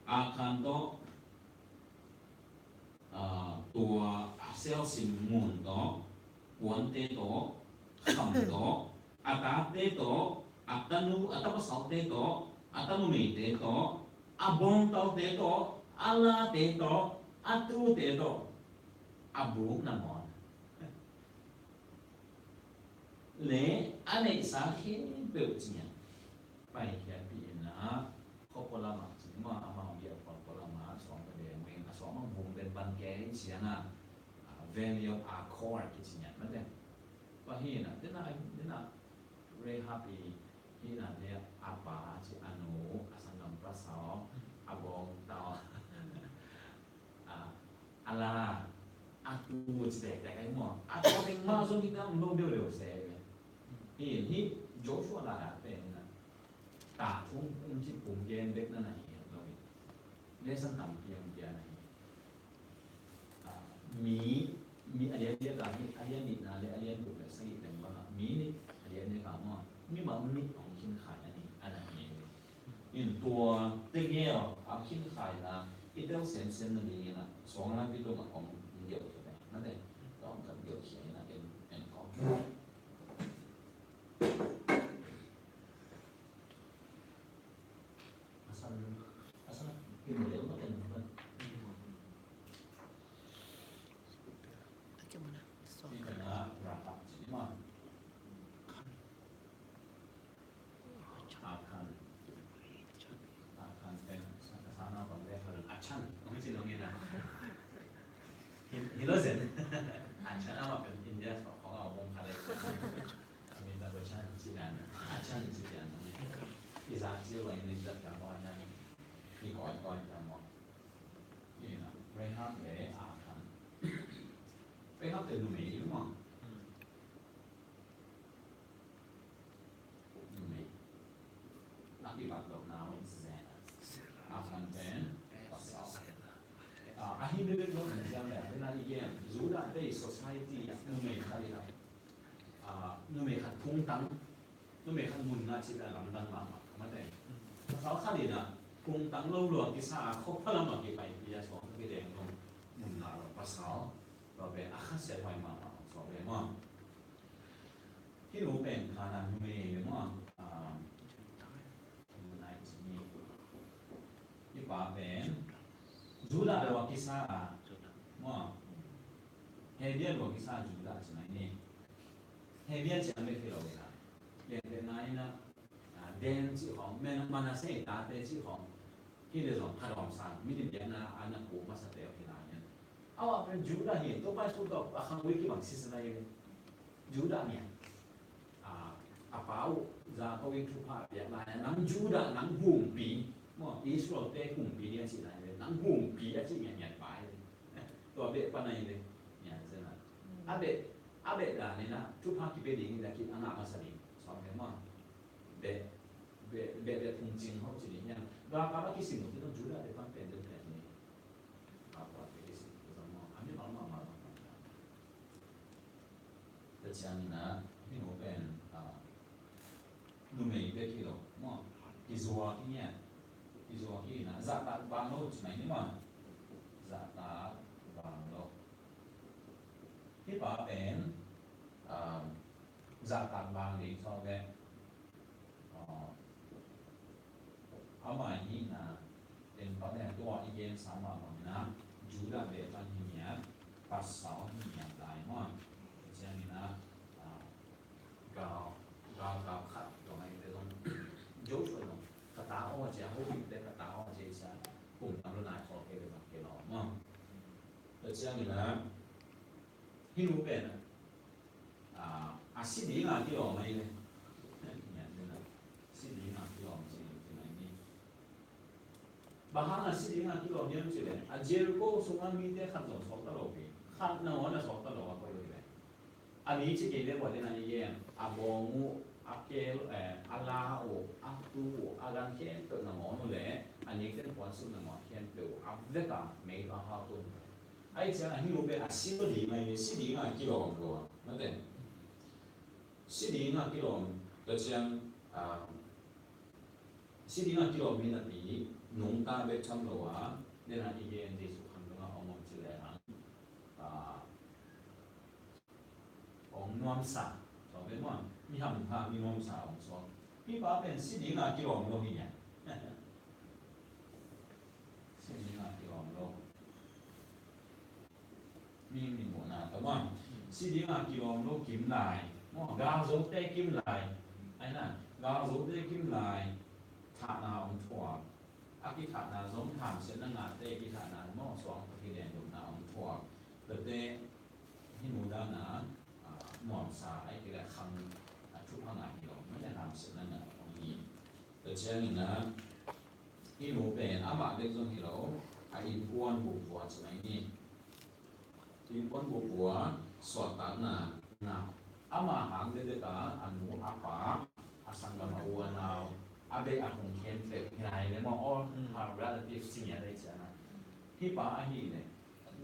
Akhan tawh, ah, tua a selsim ngun tawh, puante tawh, kham tawh, a tate tawh, a tanu, a tapasalte tawh, a tanumeite tawh, a bawngtalte tawh, a late tawh, a tute tawh, a buk nangawn le a neihsa khempeuh ci ngiat. Paikhiatpih in ah, khua pualam ah ci maw, amau biak khua pualam ah, a sawm ka deng wing, a sawm a hum den ban kei ci a na, ah, Valley of Achor kici ngiat mate. Tua hi na, dena, dena, Rahab i hi na le a pa ci a nu, a sanggam pasal, a bawngtau. A, a la, a tu ci tektek ahi maw. A tua teng mah zong hih teng lo leuleu se ve. Hi, hih Joshua la pen na. Ta thum in ci pum gen bek na na hi lo hi. Lesson tampi hong pia na hi. A, mi, mi a lian lian a hi, a lian nihna le a lian guk le sagih teng bang a. Mi nih a lian lian a maw. Mi mah mit hong khin khai a ni, a na hi. In tua tegel a khin khaina i tel semsem nadingin ah suang lampi tungah hong gelh khia ve. Na te, tua hong gelh khia in ah en, en kawm. A san, a san, in lel na en. Ni kan ah rap ah ci ma. Akhan. Akhan pen, sa, sa na bang le, Achan. Hong ci lo nge na. Hi, hi lo zen. Achan a ma pen India sa, hong a ci dan, a can ci dan. I za ci lo in i zat ka mo na. I koi koi ka mo. Ina, Rahab le Akhan. Rahab te numei i mo. Numei. A kibat lo na mo i zena. Akhan pen pasal. Ah, a hi bebek lo na jam le, na i gen. Judah te society a numei khat i la. Ah, numei khat phungtang. Numei khat mun ngah cih a lamdang mahmah, mate. Pasal khat in a phungtang lo lua kisa a, khua pha lam a kipaipih a, suang kideng lo mun ngah lo pasal. Tua pen a khasia huai mahmah, suang pen maw. Hih nu pen kha na numei maw. Ah, hih pa pen Judah lo a kisa a, maw. Hebia lo a kisa a Judah ci mai ni. Hebia ci a met hi lo hi na. Lian pen na hi na, ah, Dan cih khawng, Men-, Manasseh tate cih khawng. Hi le zong khat om sang, mi din biakna a na kuk masa te hi na hi. Aw, a pen Judah hi, Topa Jesu tawh a khang ui kibang sisa na hi le. Judah mi a. Ah, a pa uh, Jakob in thupha piak lai, nang Judah, nang humpi. Maw, Israel te humpi dia ci lai le, nang humpi a ci ngiat ngiat pa hi le. Tua beh pan a hi le. Ngiat zen a. A beh, a beh dan in a, thupha kipia ding in a kip a ngah masa ding. Sawm pen maw. Beh, beh, beh, beh phungcing hau ci ding hiam. Galkap a kisim uh ci dong Judah te pan pen den pen ni. Galkap a kisim uh ci dong maw. A mi mal mal mal mal. Tua ciangin a, hih nu pen, ah, numei bek hi lo maw. Kizuak hi ngiat. Kizuak hi na. Zahtak bang lo ci mai ni maw. Zahtak bang lo. Hih pa pen, ah, zahtak bang ding sawk ve. Ah, amah hihna, en pa pen tua i gen sa mah bangin a, Judah beh pan hi ngiat, pasal hi ngiat lai maw. Ciangin a, ah, gal, galkap khat tua mai te zong, Joshua zong, ka ta aw cia, hoping te ka ta aw cia cia, kum tam lo nai khawk kei le bang kei lo maw. Tua ciangin a, hih nu pen a, a, a si ding a kilawm ahi le. Si ding a kilawm ci, ci mai ni. Bang hang a si ding a kilawm hiam cih leh, a Jericho sungah mite khat zong suakta lo hi. Khat nangawn a suakta lo a koi lo hi ve. A ni ci kei leh bua ding a ni gen, a bawng uh, a keel, eh, a la uh, a tu uh, a gan khempeuh nangawn uh leh, a nikten puansilh nangawn khempeuh uh, a vek a mei tawh a hau tun. Ahih ciangin a hih nu pen a si lo ding ahi, si ding a kilawm lo a, mate. Si ding a kilawm, tua ciang, ah, si ding a kilawm hi napi, nungta bek tham lo a, den a i gen Jesu khang dong a om om ci leh hang, ah, hong nuamsa, tua pen maw, mi hampha, mi nuamsa hong suak. Hih pa pen si ding a kilawm lo hi nia. Si ding a kilawm lo. Mi, mi muhna tawh maw. Si ding a kilawm lo kim lai. Maw, galzote kim lai. Ai na, galzote kim lai. Thahna hong thuak. A kithahna zong hamsiatna ngahte kithahna maw, suang a kidendopna hong thuak. Tate, hih nu dan a, ah, nuamsa, ahih kei leh khang, ah, thupha ngah hi lo, mah leh hamsiatna ngah hong hi. Tua ciangin a, hih nu pen amah bek zong hi lo, a innkuan bupvua ci mai ni. Innkuan bupvua, suahtakna ngah. Amah hang dekdek a, a nu, a pa, a sanggam, a u, a nau, a beh, a hong khempeuh hi lai leh maw, all her relatives ci ngiat leh ciang a. Hih pa ahih leh,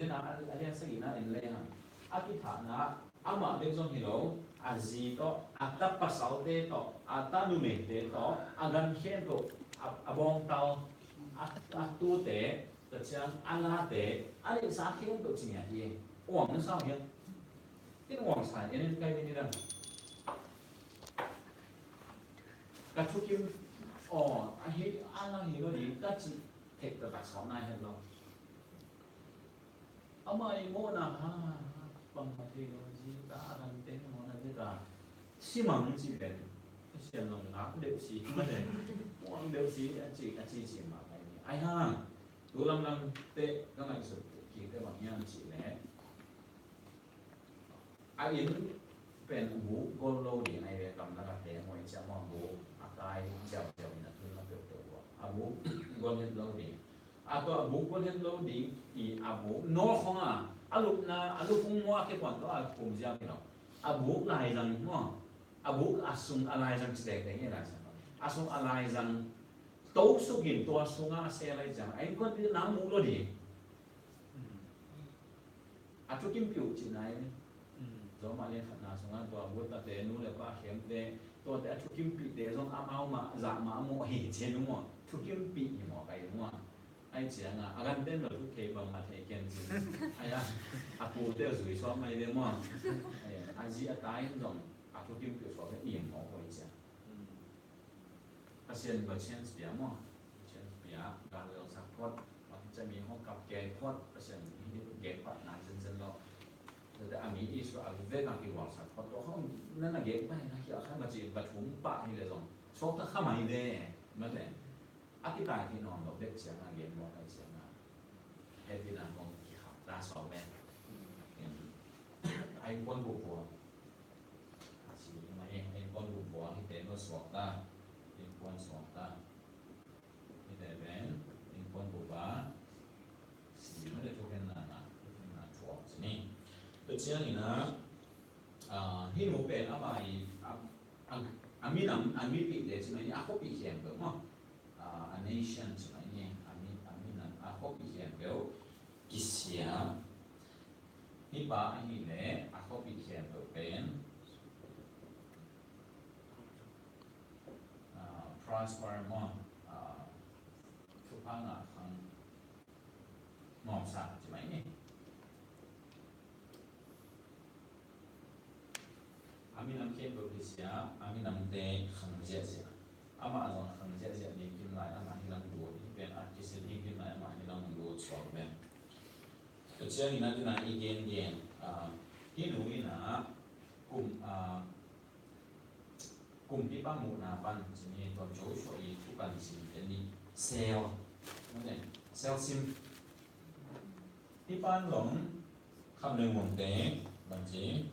den a, a lian sagihna en lehang, a kithahna amah bek zong hi lo, a zi tawh, a ta pasalte tawh, a ta numeite tawh, a gan khempeuh, a, a bawngtal, a, a tute, tua ciang a late, a neihsa khempeuh ci ngiat hi. Uang na sa uh hiam? Ken uang sa en in kai ni dang. Ka thukim, aw, a hi, a lang hi lo ding, ka cih thei taktak sawm nai het lo. Amah i mawhna ha, bang mah thei lo, zi ta a kan teng mawhna zi ta. Si mang ci pen, a sian long ngak deuh si, mate. Muang deuh si, a ci, a ci ci mah kai ni. Ai ha, tu lamlam te, ka ngaihsut kik te bang hiam cih leh, a inn Pen a buk gol lo ding, ai ve, kam lak a te maw, i ciah maw, a buk a kai ziauziau in a tun a peuhpeuh uh a, a buk gol het lo ding. A tua a buk gol het lo ding i a buk nawl khong a, a lupna, a lukhung maw a khe kuan tawh a kum ziau hi lo. A buk laizang maw, a buk a sung a laizang ci tektek hi, laizang. A sung a laizang to suk in tua sungah a sel lai ciang a innkuanpihna mu lo ding. A thukimpih uh cihna hi. Rom a lian khatna sungah tua gutate, nu le pa khemte, tuate a thukimpihte zong amau mah zah mah a mawh hi ci hi maw. Thukimpih hi maw, kai maw. Ai ciangah a ganten lo thuk thei bang a thei ken ci. Ai a, a pute a zui suak mai ve maw. Ai a, a zi a ta in zong a thukimpih suak ve i maw koi ciang. Pasian va chance pia maw? Chance pia, gal lelsak phot, a kica mi hong kap kei phot, Pasian hi gen patna zenzen lo. Tua te a mi Israel vek a kivualsak phot, tua hong na na gen pai na kia khan va ci va thum pah hi le zong. Suakta kha mai ve, mate. A kitai hi nawn lo bek ciang a gen maw kai ciang a. Hehpihna kong kikhap ta suak ve. Ai kuan bup buang. A si mai, ai kuan bup buang hi te no suak ta. Ai kuan suak ta. Hi te pen, ai kuan bup a. Si mai le thukhenna na, thukhenna thuak ci ni. Tua ciangin a, a, hih nu pen amah i, a, a, a minam, a mipihte ci mai ni, a khuapih khempeuh maw. A, a nation ci mai ni, a mi, a minam, a khuapih khempeuh kisia. Hih pa ahih leh a khuapih khempeuh pen, a, prosper maw, a, thupha ngah khang nuamsa ci mai ni. A minam khempeuh kisia, a minamte khang ziahziah. Amah zong khang ziahziah ding kim lai, amah hi lam lut, hih pen a kisil ding kim lai, amah hi lam lut suak pen. Tua ciangin a tuna i gengen, a, hih nu in a kum, a, kumpipa muhna pan ci ni, tua Joshua i thukan sim te ni, sel, mate, sel sim. Hih pan zong kham le muangte bang ci,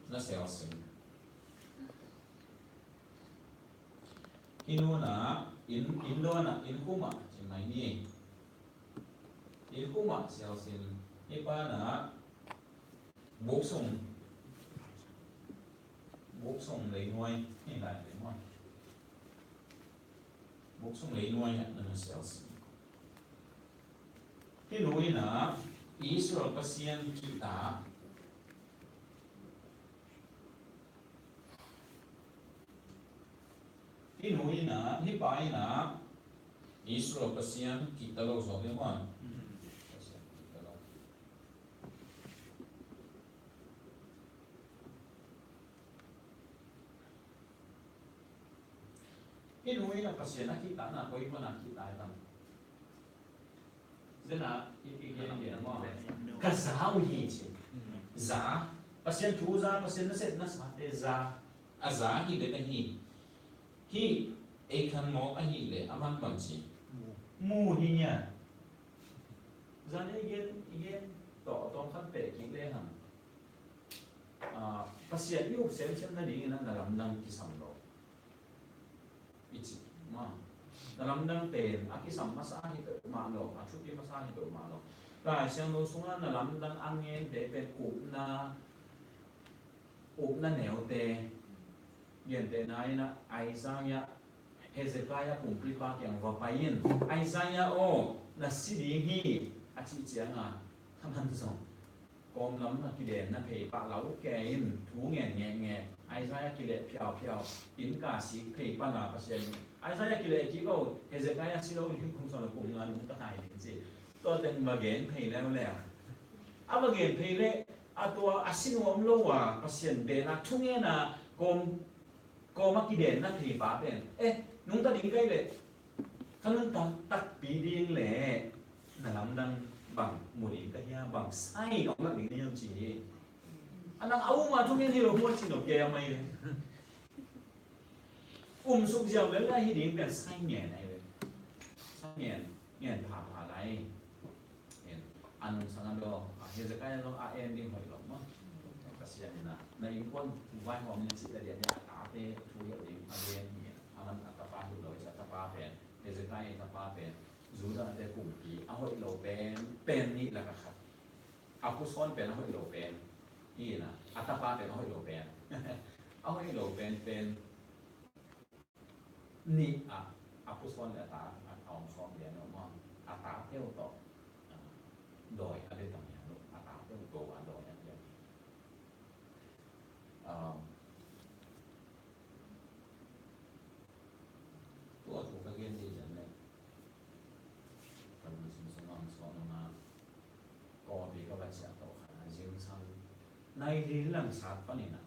na sel sim. Hih nu in a, inn, inn luan ah, inn khum ah ci mai ni. Inn khum ah sel sim. Hih pan a, buk sung, buk sung leinuai, hih lai leinuai. Buk sung leinuai ah na na sel sim. Hih nu in a, Israel Pasian kihta. Hih nu in a, hih pa in a, Israel Pasian kihta lo zaw ding maw. Pasian kihta lo. Hih nu in a Pasian a kihtakna koi pan a kihta hi tam. Zen a i, i gen gen maw. Ka za uh hi ci. Za. Pasian thu za, Pasian nasepna sate za. A za hi bek ahi. Hih ei khan mawk ahih leh a man bang ci. Mu hi nia. Zan ei gen, i gen tawh tawm khat peh kik le hang. Ah, Pasian i up semsem nadingin a na lamdang kisam lo. I ci mah. Na lamdang pen a kisam masa hi peuhmah lo, a thupi masa hi peuhmah lo. Lai Siangtho sungah na lamdang a ngente pen upna, upna neute. Gentehna in a Isaiah, Hezekiah kumpipa kiang va pai in, Isaiah aw, na si ding hi, a cih ciangin a, ka man zong kawm lam a kidenna phei pah lau kei in thu ngen ngekngek. Isaiah kileh phiauphiau, inn ka sik phei pan a Pasian in. Isaiah kileh kik o, Hezekiah si lo ding kum sawm le kum nga nung ka tai ding ci. Tua teng va gen phei leuleu. A va gen phei leh a tua a si nuam lo a Pasian bel a thu ngen a kawm kawm a kidenna phei pa pen, eh, nungta ding ka hih leh, ka nungta takpi ding leh na lamdang bang mu ding ka hia, bang sign hong lak ding na hiam ci hi. A nang a um a thu ngen hi lo maw ci nop kei a mai leh. Um suk ziau lel lai hi ding pen sign ngen ahi leh. Sign ngen, ngen phapha lai. En, a nungsang a daw, a Hezekiah zong a en ding hoih lo maw. Pasian in a, na innkuan vaihawm ni cih ka dian ni a tate thu hiau ding a gen hi. A man a tapa hi lo, a tapa pen, Hezekiah tapa pen, Judah te kumpi a hoih lo pen, pen nih lak a khat. A pusuan pen a hoih lo pen hi na, a tapa pen a hoih lo pen. A hoih lo pen pen nih a, a pusuan le a ta a om sawm lian lo maw, a ta teu tawh, a, dawi a bia tam lian lo, a ta teu tawh a dawi a bia. Um, tua thu ka gen dih lian le, kan sum sum ang sawm lo na, kawpi ka va ciah tawh kha na, zingsang nai li lang sat panin a,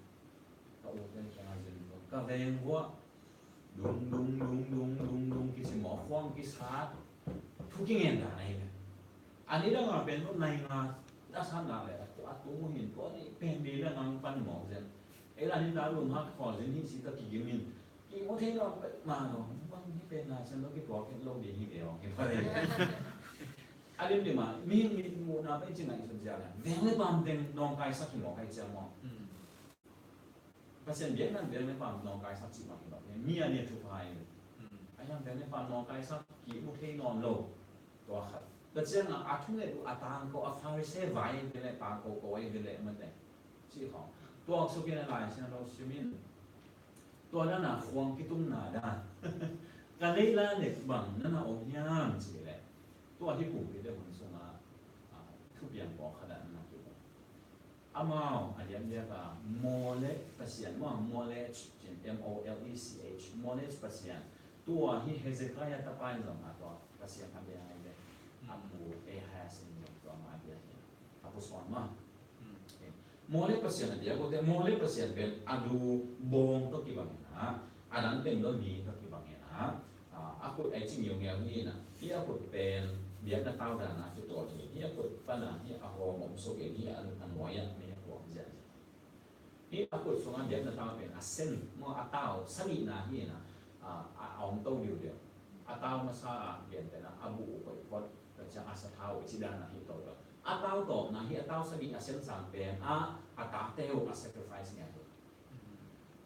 ka ute kiangah zin tawh ka veng vuah dung dung dung dung dung dung kici maw, khuang kisat, thu kingen dan ahi ve. A ni dang a pen tawh nai nga a san dan le, a tu hin tua ni pen bi le ngang pan maw zen. Ei la ni ta lum hak khawl zin hi si ka kigim in, ki mu thei lo ma lo, bang hi pen na san lo ki tuak lo ding hi ve ong hi pare. A lim lim a, mi, mi mu na pen ci ngai sun zia le. Veng le pam teng nawngkaisak hi maw kai cia maw. Pasian biakna veng le pam nawngkaisak cih mah hi lo. Mi a nih a thupha hi. A hiang veng le pam nawngkaisak ki mu thei nawn lo. Tua khat. Tua ciangin a thunget uh a tangko, a Pharisee vai hi ve le, tangko ko hi ve le mate. Cih khawng. Tua suk in a Lai Siangtho sim in. Tua dan a khuang kitumna dan. Ka lei la nek bang na na om hiam cih leh. Tua hi kumpite hun sungah, ah, thupiang pawlkhat ah na kimu. Amau a lianlian a Molech Pasian, maw, Molech, M O L E C H, Molech Pasian. Tua hi Hezekiah tapa in zong a tua Pasian a bia hi ve. A pu Ahaz in zong tua mah a bia hi. A pu suan mah. Molech Pasian a bia kote, Molech Pasian pen a lu bawng tawh kibang in a, a dan pen lo mi tawh kibang in a, a, a khut ai cing ngeungeu hi in a, hi a khut pen biakna tau dan a kituak hi, hi a khut pan a, hi a hawm om suk in, hi a, a nuai ah mi a kuang ziahziah. Hi a khut sungah biakna tau pen a sen, maw, a tau sagihna hi in a, a, a, a om to diudiu. A tau masa ah pian pen a, a buh uh koih phot, tua ciang a sathau uh ci dan a hi to diu. A tau tawpna hi a tau sagih a sen sang pen a, a tate uh a sacrifice ngiat uh.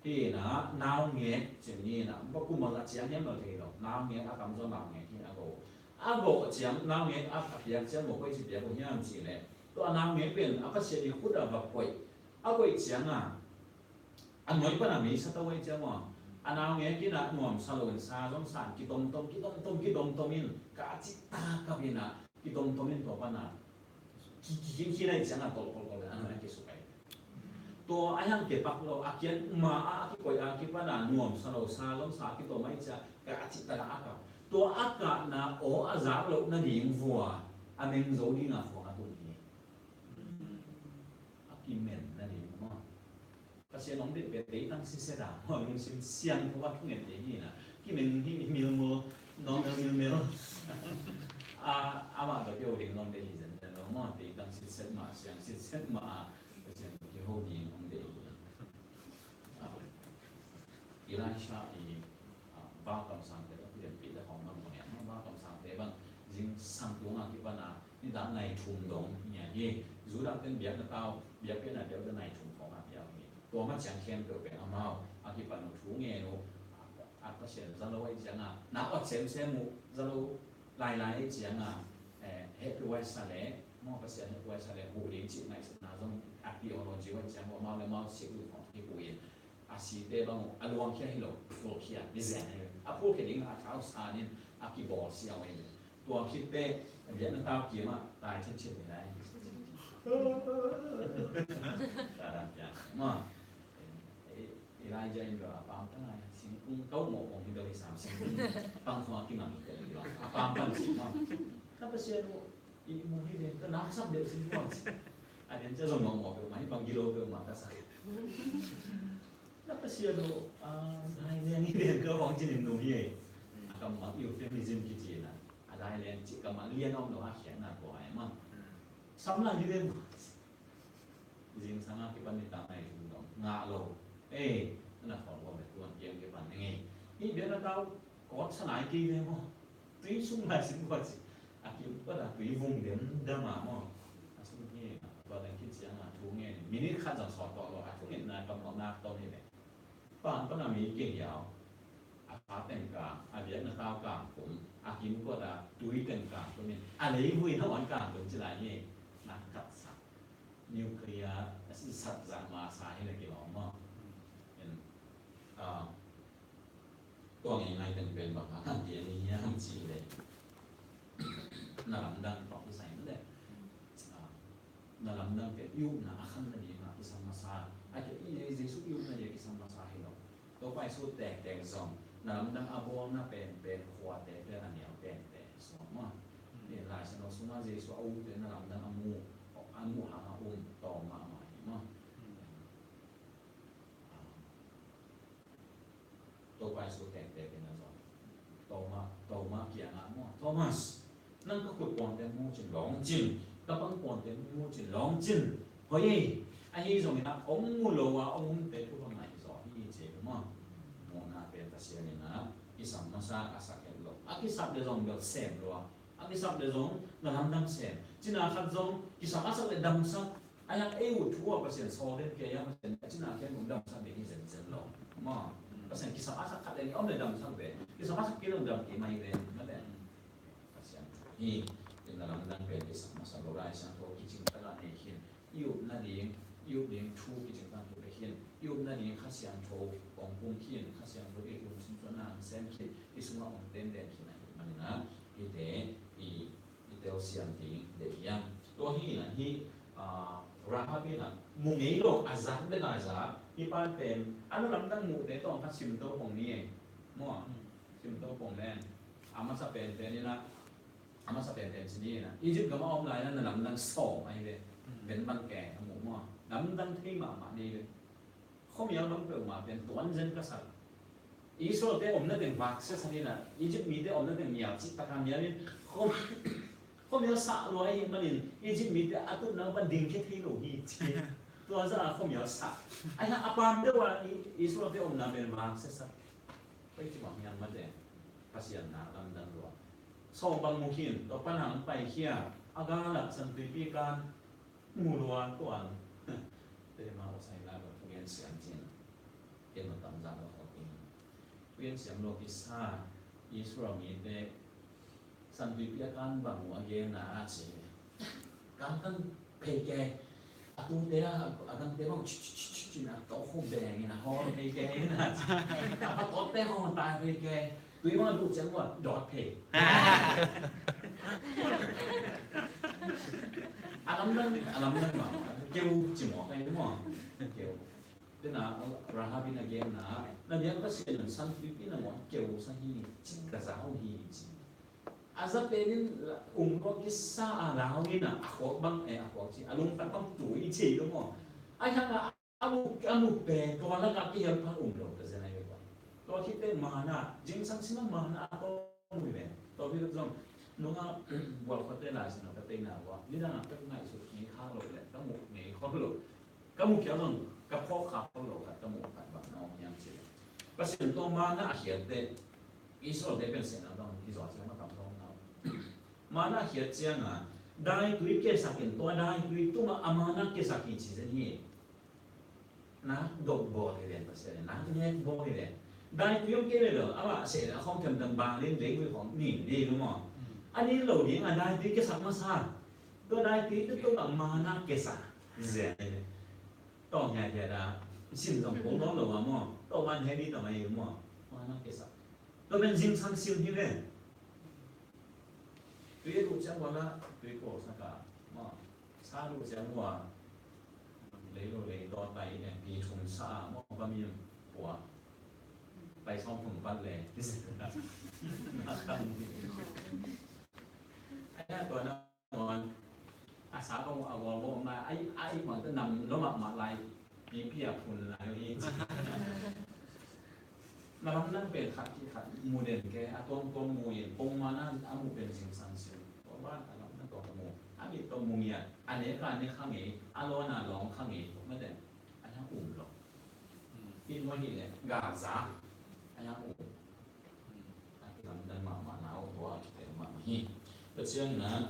Hi in a, naungek cin hi in a, bang kum a ciang hiam lo thei lo. Naungek a tamzaw naungek hi a go. A go ciang naungek a, a piak ciang go koih ci piak uh hiam cih leh. Tua naungek pen a Pasian i khut a va koih. A koih ciang a, a nuai pan a mei sa to uh hi ciang uh a. A naungek in a nuamsa lo in sa zong sa in kitomtom, kitomtom, kitomtom in ka a cih takap in a, kitomtom in tua pan a ki, ki, ki, ki lai ciang a tolh kolh kolh le a nuai a kisuk ai. Tua a hiang kipak lo, a kian ma a, a kikoih a kipan a nuamsa lo, sa lom sa a kitom ai cia, ka a cih ta a kap. Tua a kahna aw a zak loh nading vua a meng zo ding a khuang a tung hi. A kimen nading maw. Pasian hong deih pen deih tang siset a, maw, lungsim siangtho a thungen te hi na. Kimeng hi milmul, normal milmul. A, amah tawh kiho ding nong deih hi zenzen lo, maw, deih tang siset mah, siang siset mah a, Pasian tawh kiho ding hong deih hi. A, Elisha i, a, Baal kamsangte tawh kilianpih le hong bang bang, maw, Baal kamsangte bang zingsang tung a kipan a, nidang nai thum dong hi a hi. Judah ten biakna tau, biakpiakna biakna nai thum khawng a piak hi. Tua mah ciang khempeuh pen amau a kipan uh thu ngen uh, a, a Pasian za lo ahih ciangin, na awt semsem uh za lo lailai ahih ciangin, eh, hehpih huai sa leh, maw, Pasian hehpih huai sa leh huh ding cih ngaihsutna zong a theology huai ciang uh amau le amau sik uh khawng kihuh in, a site bang uh a luangkhia hi lo, phulkhia, mi zen hi lo. A phulkhia ding a thau san in a kibawl siau hi lo. Tua khit teh, biakna tau kim ah, tai chin chin hi lai. Ka dang piang. Ma, eh, Elijah in bel a pam ta lai, singkung kau mawkmawk hi bel hi sam singkung. Pang khua ki mang hi bel hi bel. A pam pan si ma. Ka Pasian uh, i mu hi bel, ka nak sam bel singkung si. A den cia zong mawkmawk bel ma, hi bang gilo bel ma ka sa. Na Pasian uh, ah, lai leng hi den ka hong cin in nung hi. A kam mak euphemism kici na. A lai leng ci kam mak lian om lo a khian na ko ai ma. Sam lai hi den. Zingsang a kipan ni tang ai tung dong. Ngah lo. Eh, na khawng ko me tuan kiang kipan ni ngei. Hi bian na tau kot sa nai ki ve mo. Tui sung lai sing ko ci. A kim pat a tui vung den dam a maw. A sung hi, a tua dang khit ciang a thu ngen in minit khat zong sawt tawh lo, a thungetna kammalna tawh hi ve. Pang pana mi kihiau, a kha teng kang, a biakna tau kang kum, a kimkot a tui teng kang kum in, a leivui na wan kang kum ci lai hi. Na khat sa, nuclear sat zah masa hi na kilawm maw. In, ah, tua ngeingai teng pen bang a kan ti a ni hiam cih leh, na lamdang tawh kisai mah leh, ah, na lamdang pen i upna a khan nading a kisam masa, a kei i Jesu i upna ding a kisam masa hi lo. Topa Jesu tektek zong na lamdang a bawlna pen pen khuate pen a neu tente zong maw. Lai Siangtho sungah Jesu a upte na lamdang a mu, a mu hang a um tawm mahmah hi maw. Topa Jesu tengte pen a zong Toma, Toma kiangah maw, Thomas, nang ka khut puante mu cin lawng cin, ka pang puante mu cin lawng cin. Hoih ei, ahi zongin ah hong mu lo a hong umte tua bang a hi zaw hi ci maw. Muhna pen Pasian in ah kisam masa a sak het lo, a kisap le zong bel sem lo a, a kisap le zong na lamdang sem. Cina khat zong kisap a sak le damsak. Ahi hang ei uh thu ah Pasian sawl den kei a, Pasian a cina khempeuh damsak ding hi zenzen lo. Maw, Pasian kisap a sak khat le nih om le damsak ve. Kisap a sak kei lo dam kei mai ve. Mate. Pasian thu hi. Inn a lamdang pen kisap masa lo, Lai Siangtho kicing tak a nei khin. I upna ding, i up ding thu kicing tak a nei khin. I upna ding Kha Siangtho kong pum khin. Kha Siangtho i kum sung suan a sem khin. I sungah om tenden khin ahi manin ah hihte i i telsiam ding deih hiam? Tua hi in ah hih, ah, Rahab in ah mu ngei lo a zak bek a zak, hih pa pen a na lamdang muhte tawh khat sim to pong ni ei. Maw, sim to pong nen. A masa penpen in ah, a masa penpen ci ni in ah, Egypt gam a om lai in ah na lamdang sawm ahi ve. Ven bang keng a muh maw. Lamdang thei mahmah ni ve. Khuamial bang peuhmah pen tuan zen ka sak. Israelte omna teng vak siasak in ah, Egypt mite omna teng mial cih taka mial in, khua-, khuamial sah lua ahih manin Egypt mite a tutna pan dingkhia thei lo hi ci. Tua zah a khuamial sah. Ahi hang a pan deuh a I-, Israelte omna pen vak siasak. Pai ci bang hiam mate. Pasian na lamdang lua. Sawm bang mu khin, tua pan hang paikhia, a gal ah Santuipi kan mu lua tuan. Tua hi ma, o sai la lo, thugen siam cin. Ken ma tam zang lo, thugen siam lo kisa, Israel mite Santuipi a kan bang uh a gen na a ci. Kan kan phei kei. A tute a, a gangte bang ci ci ci ci ci na, tawh khu beng in a hawl phei kei na ci. A pa tawte hawl tai phei kei. Tui bang a duh ciang uh a dawt phei. A lamdang, a lamdang bang keu ci mawk ai maw. Keu. Tena Rahab in a gen na, na biak Pasian in Santuipi na mawk keu sa hi ci, ka za uh hi ci. A za pen in um lo kisa a lau in a, a khuak bang, eh, a khuak ci, a lungtak bang tui ci lo maw. Ahi hang a, a mu, a mu pen tua lak a kihel pha um lo ka zen ahi ve. Tua khit teh mana, zingsang sim a mana a tawm hi ve. Tua hi zong nung a bual khuate Lai Siangtho ka teina uh a, nidang a ka ngaihsut ngei khak lo leh, ka mu ngei khol lo. Ka mukhia zong ka phawk kha khol lo khat ka muh khat bang na om hiam cih leh, Pasian tawh mana a khiat teh Israelte pen sehna bang hi zaw ciang a tam zaw na. Mana a khiat ciang a daitui kesak in tua daitui tungah a mana kesak hi ci zen hi. Nak dok bawl hi ven Pasian in, nak nek bawl hi ven. Daitui om kei ve lo, amah sehna khawng kemtam bang nin leivui khawng nin ding lo maw. A nin lo ding a daitui kesak masa. Tua daitui te tungah mana kesak zen hi ve. Tawng hiathiat a sim zong kong nawn lo a maw. Tawh man hei ni tawh mai maw. Mana kesak. Tua pen zingsang sim hi ve. Tui a duh ciang ua la tui khuasak a maw. Sa duh ciang ua lei lo lei tawh tai, eh, pi thum sa a maw, va mi khua. Tai sawm thum pat le. Ai na tua na. A sa bang a gol bang ma ai ai ma ta nam lo ma ma lai. Pi pi a phun lai lo hi. Na lam nang pen khat ki khat mu den ke a tuam tuam mu in pong ma na a mu pen zingsang sim. Tua ban a lam na tua mu. A mi tua mu ngia. A ne ka ne kha ngei. A lo na long kha ngei. Tua ma den. A yang um lo. Pi mo hi le. Ga za. A yang um. A kilamdan mahmah na uh tua a kitel mahmah hi. Tua ciangin ah,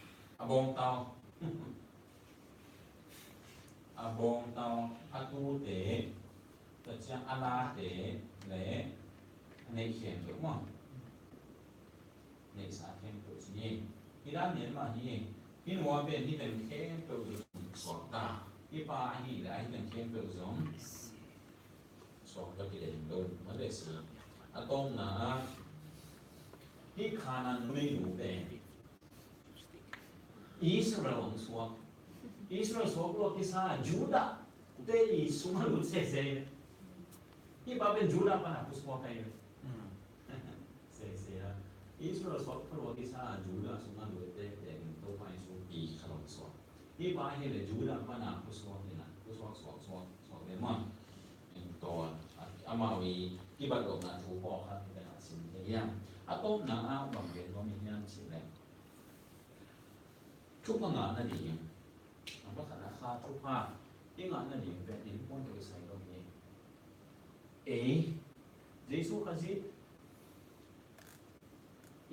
A bawngtau, a bawngtau, a tute, tua ciang a late le a neih khempeuh maw? Neihsa khempeuh ci hi. Hih dan lian mah hi. Hih nu a pen hih teng khempeuh zong suakta. Hih pa ahih leh hih teng khempeuh zong suakta kidem lo. Mah le si. A tawpna ah hih Kanaan numeinu pen Israel hong suak. Israel suak lua kisa Judah te i sung a lut sese. Hih pa pen Judah pan a pusuak ahi ve. Sese a. Israel suak pha lua kisa Judah sung a lut te te in Topa Jesu pi kha lo suak. Hih pa hi le Judah pan a pusuak in a pusuak suak suak suak ve maw. In tua amau i kibat lawhna thu pawlkhat hi te a sim te hiam. A tawpna ah bang gen nuam i hiam cih leh thupha ngah nading, a pakhatna kha thupha i ngah nading pen innkuan tawh kisai lo hi. Ei, Jesu Khazih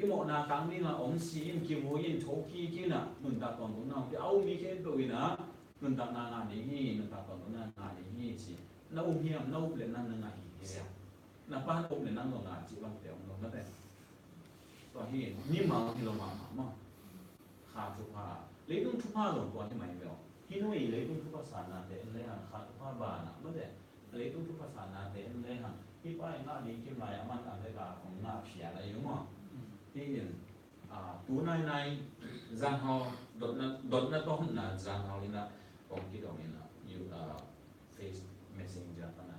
i mawhna tang dingah hong si in, kivui in, thokik in a nuntak tawntungna hong pia a um mi khempeuh in a nuntakna ngah ding hi, nuntak tawntungna ngah ding hi ci. Na um hiam, na up leh nang na ngah hi hiam? Na pa na up leh nang zong ngah cih bangte om lo mate. Tua hi mimal hi lo mahmah maw. Kha thupha, leitung thupha zong tua hi mai ve aw. Hih nu i leitung thupha sanate en le hang kha thupha banah mate. Leitung thupha sanate en le hang hih pa i ngah ding kim lai a man a vek a hong ngah phial ahi maw. Hih in, ah, tu nainai zanghau dotna, dotna tawh hotna zanghau in a hong kidong in a, ah, Face Messenger pan a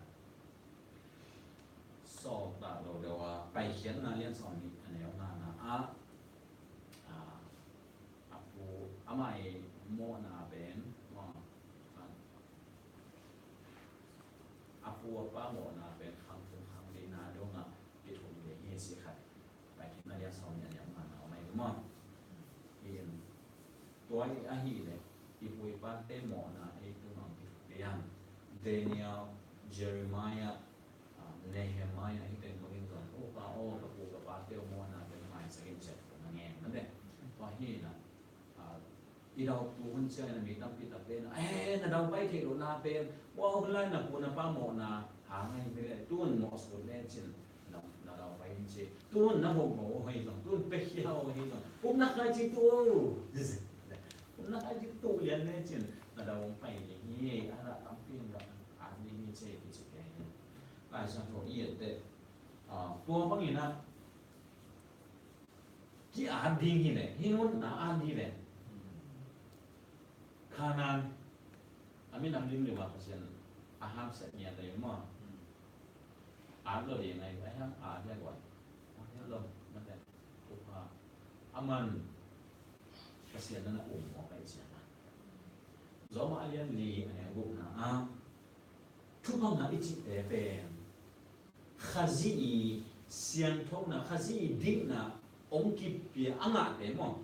sawltak lo deuh a Paikhiatna lian sawm nih a neu ngana ah, ah, a pu, amah i mawhna pen, ah, a pu a pa mawhna pen khang thum khang lina dongah kithum ding hi ci khat. Paikhiatna lian sawm nih a neu ngana om ahi maw. In tua i ahih leh i pu i pate mawhna ei tungah kithum ding hiam? Daniel, Jeremiah, ah, Nehemiah, hih teng bangin zong, "O Pa aw, ka pu ka pate uh mawhna pen maisak in," ci-a thu na ngen mah le. Tua hi in a, ah, i dau tu hun ciangin a mi tampi tak pen a, "Eh, na dau pai theih loh na pen, ua hun lai na pu na pa mawhna hang ahi ve le, tun mawh sut le cin, na, na dau pai in ci. Tun na bawngbaw ahi zong, tun pia khia ahi zong, upna khai ci tu o. Upna khai ci tu lian le cin, na dau hong pai ding hi, a dah tampi in dah at ding hi," ci, kici kei hi. Lai Siangtho i et teh, ah, tua bangin a, ki-at ding hi leh, hih hun na at ding leh, Kanaan a minam limlim ah Pasian a hamsat ngiat ahi maw. At lo ding ahi, ahi hang at hiak uai. At hiak lo, mate. Thupha a man Pasian na na um mawk ahi ciang a. Rom a lian li a neu gukna ah thupha ngah i cihte pen Khazih i siangthona, Khazih i dikna hong kipia a ngahte maw?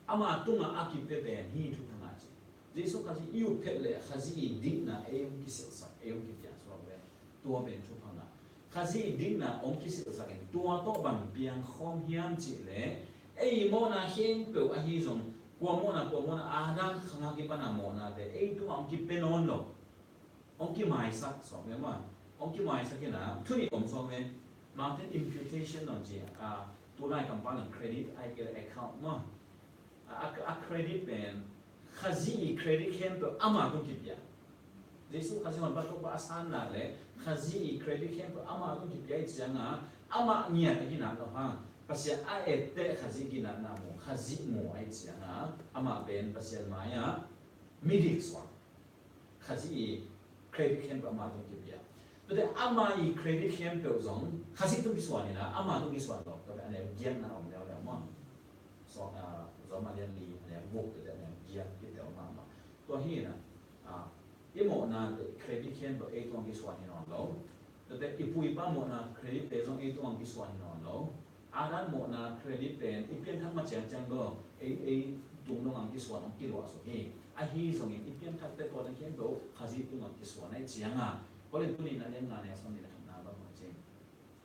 Ama tungah a kipia pen hi thupha ngah ci. Jesu Khazih i up phet leh Khazih i dikna ei hong kisilhsak, ei hong kipiangsuak ve. Tua pen thupha ngah. Khazih i dikna hong kisilhsak in tua tawh bang piang khawm hiam cih leh ei mawhna khempeuh ahi zong, kua mawhna, kua mawhna, Adam khang a kipan a mawhnate ei tungah hong kipia nawn lo. Hong kimaisak sawm ve maw? Hong kimaisak in a, thu nih om sawm ve. Mountain imputation nong ci a, tulai kam pan a credit, ai kei le account maw? A, a, a credit pen Khazih i credit khempeuh ama tung kipia. Jesu Khazih hong pan Topa a sanna le Khazih i credit khempeuh ama tung kipia i ciang a, Amah ngiat a ginat lo hang, Pasian a etteh Khazih ginatna mu, Khazih mu ahih ciangin, amah pen Pasian mai-ah midik suak. Khazih i credit khempeuh amah tung kipia. Tuate amah i credit khempeuh zong Khazih tung kisuan ina, amah tung kisuan lo. Tuate a neu giatna om leuleu maw. So, ah, Roma lian li, a neu guk, tuate a neu giat, kipia om mahmah. Tua hi ina, ah, i mawhna te credit khempeuh ei tung kisuan hi nawn lo. Tuate i pu i pa mawhna credit te zong ei tung kisuan hi nawn lo. Adam mawhna credit pen i pianthak ma ciangciang bel ei, ei tung dong ang kisuan hong kiluah suk hi. Ahi zongin i pianthak te tua dang khempeuh Khazih tungah kisuan ahih ciangin, Korin tuni na lian nga neu sawm nih le khatna bang hong ci.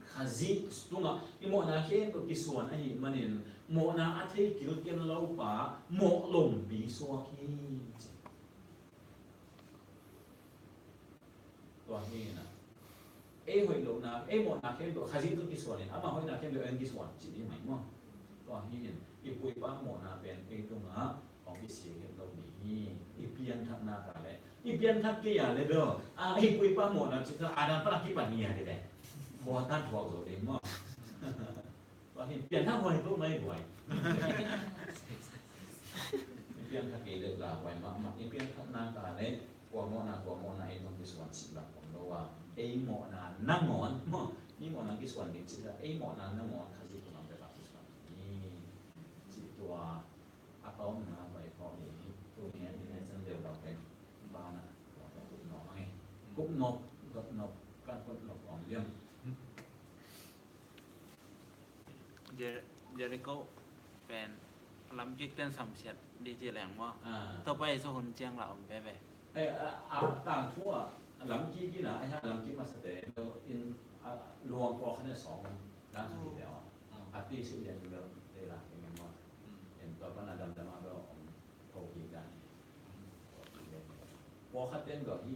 Khazih tungah i mawhna khempeuh kisuan ahih manin mawhna a thei kilkel lo pa mawh lompi suak hi. Tua hi ina, ei hoih lohna, ei mawhna khempeuh Khazih tung kisuan in, ama hoihna khempeuh ei kisuan cih hi mai maw. Tua hi in, i pu i pa mawhna pen ei tungah hong kisia het lo ding hi. I pianthakna ka le, i pianthak kei a le bel, a, i pu i pa mawhna cih ka Adam pan a kipan hi a ding le. Bawtan thuak zo ding maw. Tua hi in, pianthak huai tuk mai buai. I pianthak kei le la huai mahmah, i pianthakna ka le, kua mawhna, kua mawhna ei tawh kisuan cih bang om lo a. Ei mawhna nangawn, maw, mi mawhna kisuan ding cih la, ei mawhna nangawn Khazih tungah bek a kisuan hi. Cih tua, a tawpna pai khawm hi, tuni a i lecture deuh lo pen, banah, tua pen kup nawk ang e. Kup nawk, dot nawk, kan kup nawk om liam. Jer-, Jericho pen lamkik ten samsiat ding ci leng maw? Ah. Tua pai suk hun ciang la om veve. Eh, a, a, tangthu ah, lamkik in a, a hiang lamkik masa te, in, a, luang pawlkhat in sawng, dan sawng te ah. Ah. A ti sik lian bel te la, in maw. Mm. In tua pan a damdam a bel om. Tho kik dan hi. Pawlkhat ten bel hi,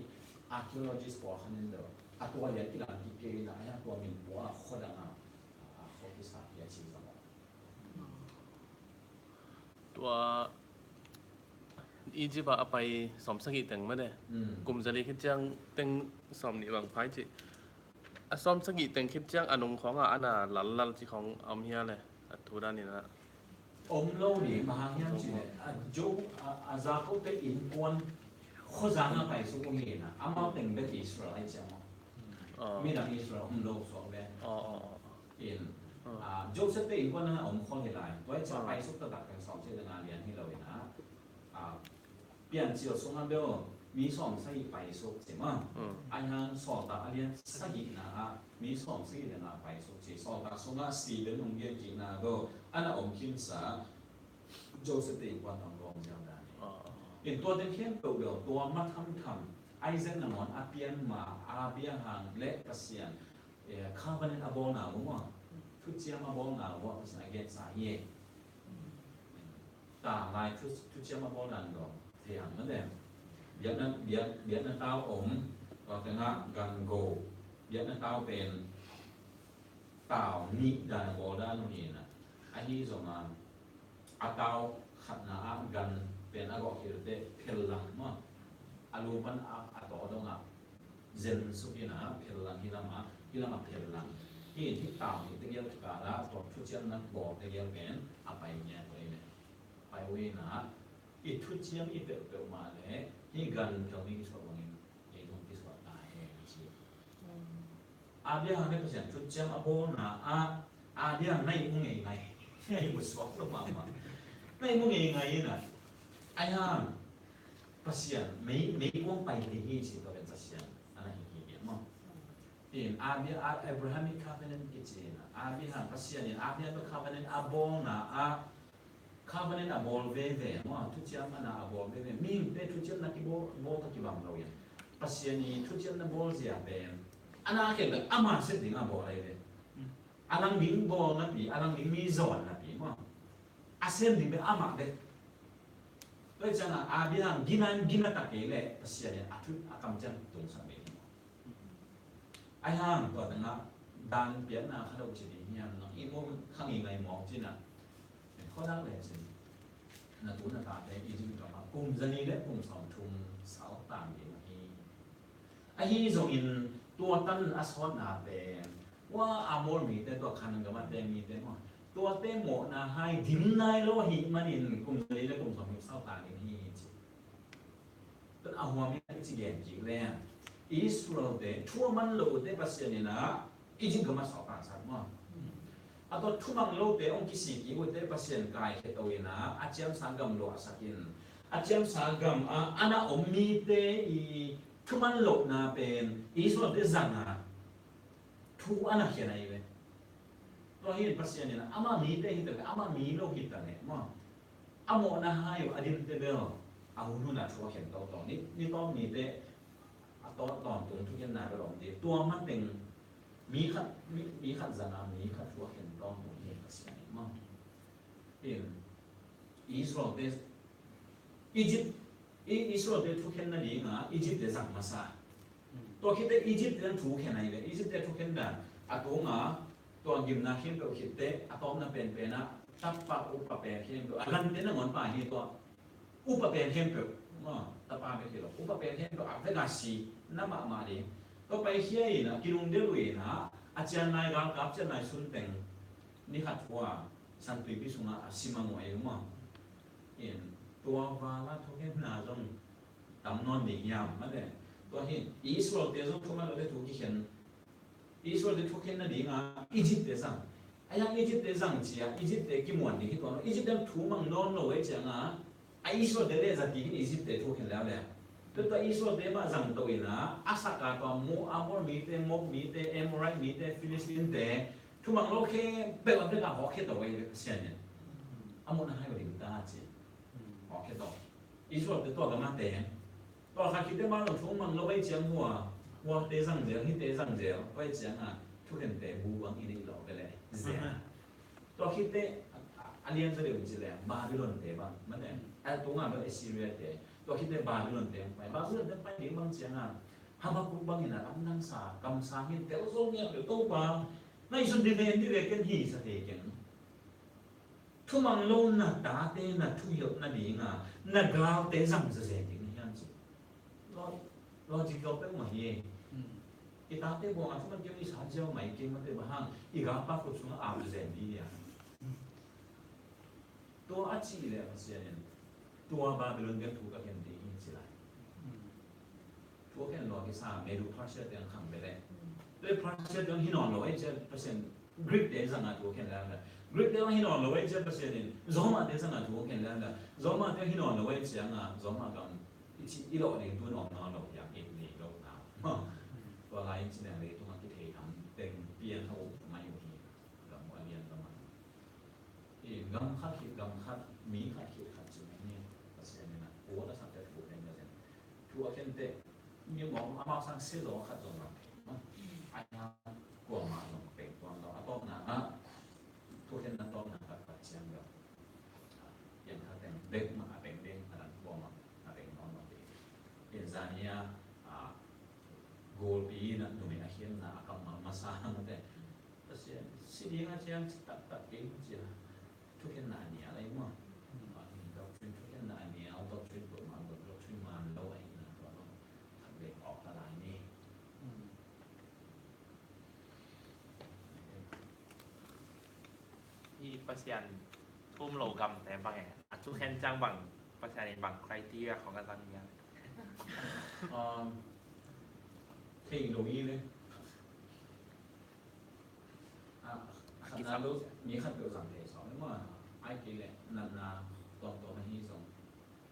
archaeologist pawlkhat in bel a tua lian kilang kik kei in a, a tua min pua a khuadang a, a khua kisa hi a ci zong. Tua Egypt ah a pai sawm sagih teng mah de. Hmm. Kum zali khit ciang teng sawm nih bang phai ci. A sawm sagih teng khit ciang a nung khawng ah a na lallal ci khawng om hia le, a thu dan in a. Om lo ni, bang hang hiam cih leh, a Jo, a, a Jakob te innkuan khuazang a paisuk uh hi in a, amau teng bek Israel ahi ciang maw. Ah. Midang Israel om lo suak ve. Ah, ah, ah, ah. In, ah, Joseph te innkuan ah om khol hi lai. Tua hi ciang paisuk taktak teng sawm sagih le nga lian hi lo in a. Ah, Piancil sungah bel mi sawm sagih paisuk ci maw. Mm. Ahi hang Sawltak a lian sagihna ah mi sawm sagih le nga paisuk ci. Sawltak sungah Stephen hong gen kikna bel a na om khinsa Joseph te innkuan tawh gawm ziau dan hi. Ah. In tua teng khempeuh bel tua ma thamtham Isaac nangawn a pian ma Abraham le Pasian, eh, covenant a bawlna uh maw, thuciam a bawlna uh Pasian a gensa hi. Ta lai thu, thuciam a bawl dan dong thei hang mah leh. Biakna, biak, biakna tau om, tua tengah gan go. Biakna tau pen tau nih dan a bawl dan uh hi na. Ahi zongin a tau khatna ah gan pen a gawh khilte phel lang maw. A lu pan a, a tawh dongah zen suk in a phel lang, hi lamah, hi lamah phel lang. Hi in hih tau nih tegel kikal ah tua thuciamna bawl tegel pen a pai ngiat uh hi leh. Pai uh hi na, i thuciam i peuhpeuh mah leh hih gan phel nih kisuah bangin ei zong kisuah ta hen ci. Abraham le Pasian thuciam a bawlna ah Abraham na ihmu ngeingai. Na ihmu suak lo mahmah. Na ihmu ngeingai in a, ahi hang Pasian mei, meikuang pai ding hi ci, tua pen Pasian a na hi hi hi maw. In Abia-, A-, Abrahamic covenant kici in a, Abraham, Pasian in Abraham covenant a bawlna ah, covenant a bawl veve maw, thuciam a na a bawl veve. Mihingte thuciamna kibawl, bawl tawh kibang lo in, Pasian i thuciamna bawl zia pen a na khen leh ama sep ding a bawl ahi ve. A lang ding bawl napi, a lang ding mi zawn napi maw. A sem ding pen amah bek. Tua hi ciangin Abraham gina in gina ta kei leh Pasian in a thu a kamciam tungsak ding hi. Ahi hang tua tengah dan piakna khat a ci ding hiam, nang ihmu kha ngeingai mawk cin a. Khuadak le cin. Na tu na tate Egypt gam ah kum zali le kum sawmthum sal tang ding hi. Ahi zongin tua tan a sawtna pen Tua Amor mite, tua Kanaan gam a teng mite maw, tuate mawhna hai dim nai lo ahih manin kum zali le kum sawm hi sau ta ding hi ci. Tun a huam in a i ci gen kik leng, Israelte thu a man lote Pasian in a Egypt gam ah sawhtak sak maw. A tua thumang lote hong kisik kik uhte Pasian kaikhia to in a, a ciamsa gam luahsak in, a ciamsa gam ah a na om mite i thuman lohna pen Israelte zang a thu a na khia na hi ve. Tua hi Pasian in a, ama mite hi ta leh, ama mi lo hi ta leh maw, a mawhna hai uh a dimte bel a hun hun a thu a khen toto. Ni, ni tawp nite a tawp tawntung thukhenna bel om ding. Tua mateng mi khat, mi, mi khat zang a mi khat thu a khen tawntung hi Pasian in maw. In Israelte, Egypt, I-, Israelte thukhen nading a Egyptte zang masa. Tua khit teh Egyptte thukhen ahi ve. Egyptte thukhen dan a tung a, tua gimna khempeuh khit teh a tawpna penpen ah tapa upa pen khempeuh a lante nangawn pa hi tua. Upa pen khempeuh maw, tapa bek hi lo, upa pen khempeuh a vek a si na mahmah ding. Tua paikhia in a kilungdel uh in a, a cian lai, galkap cian lai sun teng ni khat khua San Tuipi sungah a si mangawh ahi uh maw. In tua vala thukhenna zong tam nawn ding hiam, mate. Tua hi Israelte zong thuman lote thu kikhen, Israelte thukhen nading a Egyptte zang. A yang Egyptte zang ci a, Egyptte kimuan ding hi tuan lo. Egyptte thu mang nawn lo ei ciang a, a Israelte le zati hi Egyptte thukhen leuleu. Tua tua Israelte mah zang to in a, a sak a tua Mo-, Amor mite, Moab mite, Amorite mite, Philistine te, thumang lo khempeuh a bek a hawk khia to ei Pasian in. A mawhna hai uh ding ta ci. Hawk khia to. Israelte tua gam a teng. Tua kha khit teh mah lo thumang lo ei ciang hua, huate zang zel, hite zang zel, tua ei ciang a thukhente bu bang i neih lo ve le zel. Tua khit teh a, a, a lian zaw deuh ci leng Babylon te bang, mate. A tung a bel Assyria te. Tua khit teh Babylon te pai. Babylon te pai ding bang ciang a Habakkuk bang in a lamdang sa, kamsang in tel zo ngiat peuh, Topa, ngaihsun dih ve, en dih ve, ken hi sa thei keng. Thumang lo na tate na thuhilh nading a na galte zang zazen ding hi hang ci. Lo-, logical peuhmah hi e. I tate buang a thuman kei i sa ziau mai kei, mate, bang hang i galpa khut sungah ap zazen ding hi a. Tua a cih leh Pasian in tua Babylon gam thu ka khen ding hi ci lai. Thu a khen lua kisa Medo Persia te ang khang bel e. Tua Persia te ang hi nawn lo ei ciah Pasian, Greek te zang a thu a khen lel a. Greek te ang hi nawn lo ei ciah Pasian in Roma te zang a thu a khen lel a. Roma te hi nawn lo ei ciang a Roma gam i ci i lawh ding tu nawn nawn lo hiam, i nei lo na. Tua lai in ci leng leitung a kithei tham teng pian a um mai uh hi. Gam a lian gam a. I gam khat khit gam khat, mi khat khit khat ci mai ni. Pasian in a, kua ta sak te thu khen ka zen. Thu a khen te, mi mawk a mawk sang se zaw khat zong lam. A ina kuamah zong peng tuan lo. A tawpna ah, thu khenna tawpna khat khat ciang lo. Piang khat teng bek mah a peng ding, a dan kuamah a peng nawn lo ding. Pian zan hi a, a, gulpi in a numei a khiamna a kammal masa hang te. Pasian, si ding a ciang ci taktak kei ci a. Thukhenna a nial ahi maw. Doctrine thukhenna a nial, doctrine peuhmah, doctrine man lo ahihna tua lo. Khat vei awk ta lai ni. I Pasian thum lo gamte bang e. A thukhen ciang bang, Pasian in bang criteria khong a zang hiam? Um, thei lo hi le. A, a khat na lo, mi khat peuh zang thei sawm maw. Ai kei le, natna tuamtuam ahi zong,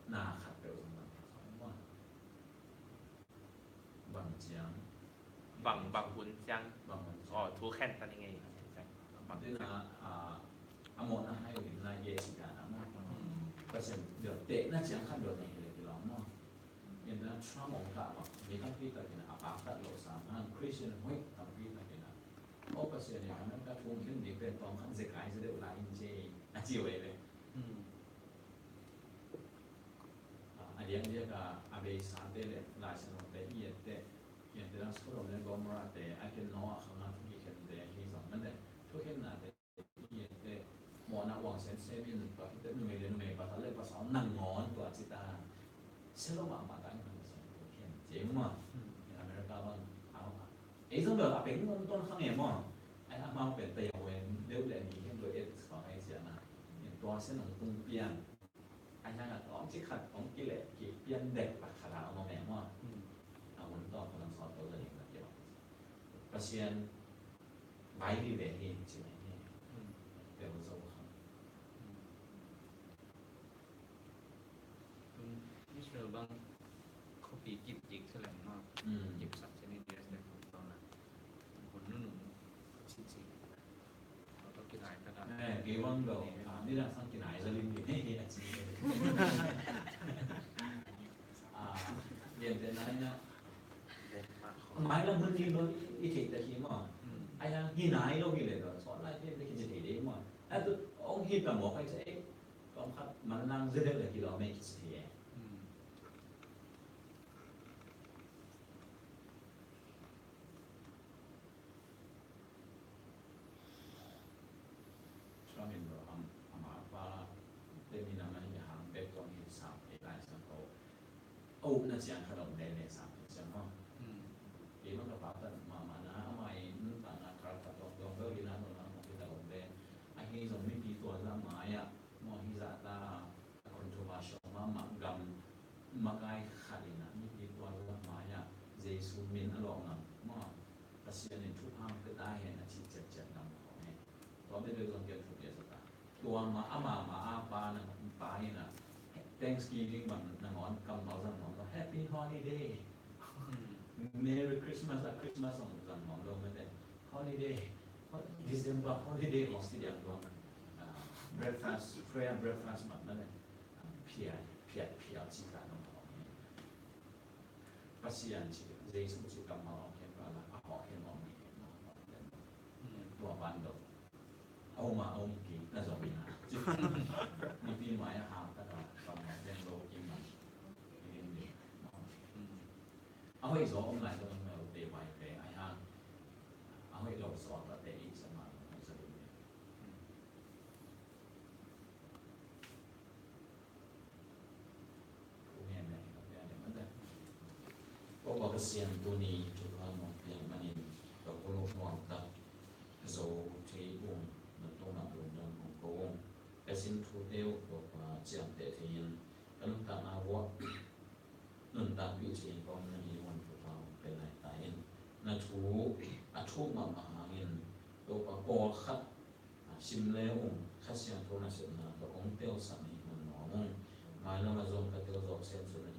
na khat peuh zong zang thei sawm maw. Bang ciang. Bang, bang hun ciang. Bang hun ciang. Aw, thu khen ta ni ngei. Bang ciang. Tua na, a, a mawhna hai uh hi na ye si ka na maw. Pasian, tua tehna ciang khat tua na hi le kilawm maw. Ina Trump ong kah bang, mi tampi takin a paktat lo sa, hang Christian hoih tampi takin a. Aw Pasian in America thu khen ding pen tawm khat zekai ze deuh lai in ci, a ci uh ei ve. A diakdiak a, a beisate le Lai Siangtho te i et teh, i et teh dan Sodom le Gomorrah te, a ken Noah khang a thu kikhente hi zong mate, thukhennate i et teh, mawhna uang semsem in, tua khit teh numei le numei, pasal le pasal nangawn tua ci ta. Sia lo mahmah ta in Lai Siangtho khen ci maw. America bang, a, ei zong bel a peng om ton khang e maw. amau pen tayau en deuh le ni hen lo et sawng ai sia na. Tua sen ong tung pian. Ai hang a tawm ci khat ong kileh kipian dek pakhat a ong om e maw. A hun tawm kong sawt to zaling na kiau. Pasian vai vive hi ci mai hi. Tel zo kha. Israel bang khuapi kip kik thei leng maw. Kipsak ciang i D S le hun tawm na. Hun nunung cin cin. Kei bang lo, a, ni dang sang kinai zaling ni hei hei a ci. A, lian te nai na. Mai lam hun ni lo i thei ta hi maw. Ai hang hi nai lo hi le lo, sawt lai te te hi ci thei de maw. A tu, ong hi ta maw kai sa e. Tawm khat man lang zedek le kilawm e kici thei e. Suamin lo am, ama pa te mi na man i hang bek tawm hi sam thei lai sang ko. A upna ciang khat om le le sam thei ciang maw. Keimah ka pa tan mahmah na, ama i nuntakna kal khat tawm tawm lo hi na, nuntakna khat tawm le. Ahi zong mipi tua zah mai ah maw, hi zah ta a controversial mahmah gam makai khat in ah mipi tua zah mai ah Jesu min a lawh ngam maw, Pasian in thupha pia ta hen a cih ciatciat gam khawng hi. Tua bek bek zong kian thu pia zat a. Tua ma ama ma a pa na pa in ah Thanksgiving bang nangawn kammal zang nuam lo, Happy Holiday. Merry Christmas a Christmas zong zang nuam lo mate. Holiday, December holiday hong si diam tuang. Ah, breakfast, prayer breakfast mat mate. Ah, phiat, phiat, phiat ci ka nong hong. Pasian ci, Jesu ci kammal hong khen ka la, a hong khen hong ni. Tua ban do. A um a, a um kik na zong ina. Mipi mai a hang ta ka, kammal den lo kim man. A hoih zaw om lai ka dong mel te vai te ai hang. A hoih lo zaw ta te i sa ma lo sa ding. Ko pa Pasian, tuni thupha nong piak manin ka kul uh nuam tak zo thei ung, na tungah lungdam kong ko ung. Ka sin thute uh Topa ciamteh thei in, ka nuntakna vuah nuntakpih thei kong na hi un thupha hong pia lai ta in. Na thu a thuk mahmah hangin Topa pawlkhat a sim le ung, Kha Siangtho nasepna tawh hong telsak na hi hun nuam ung. Mailam ah zong ka tel zawh semsem na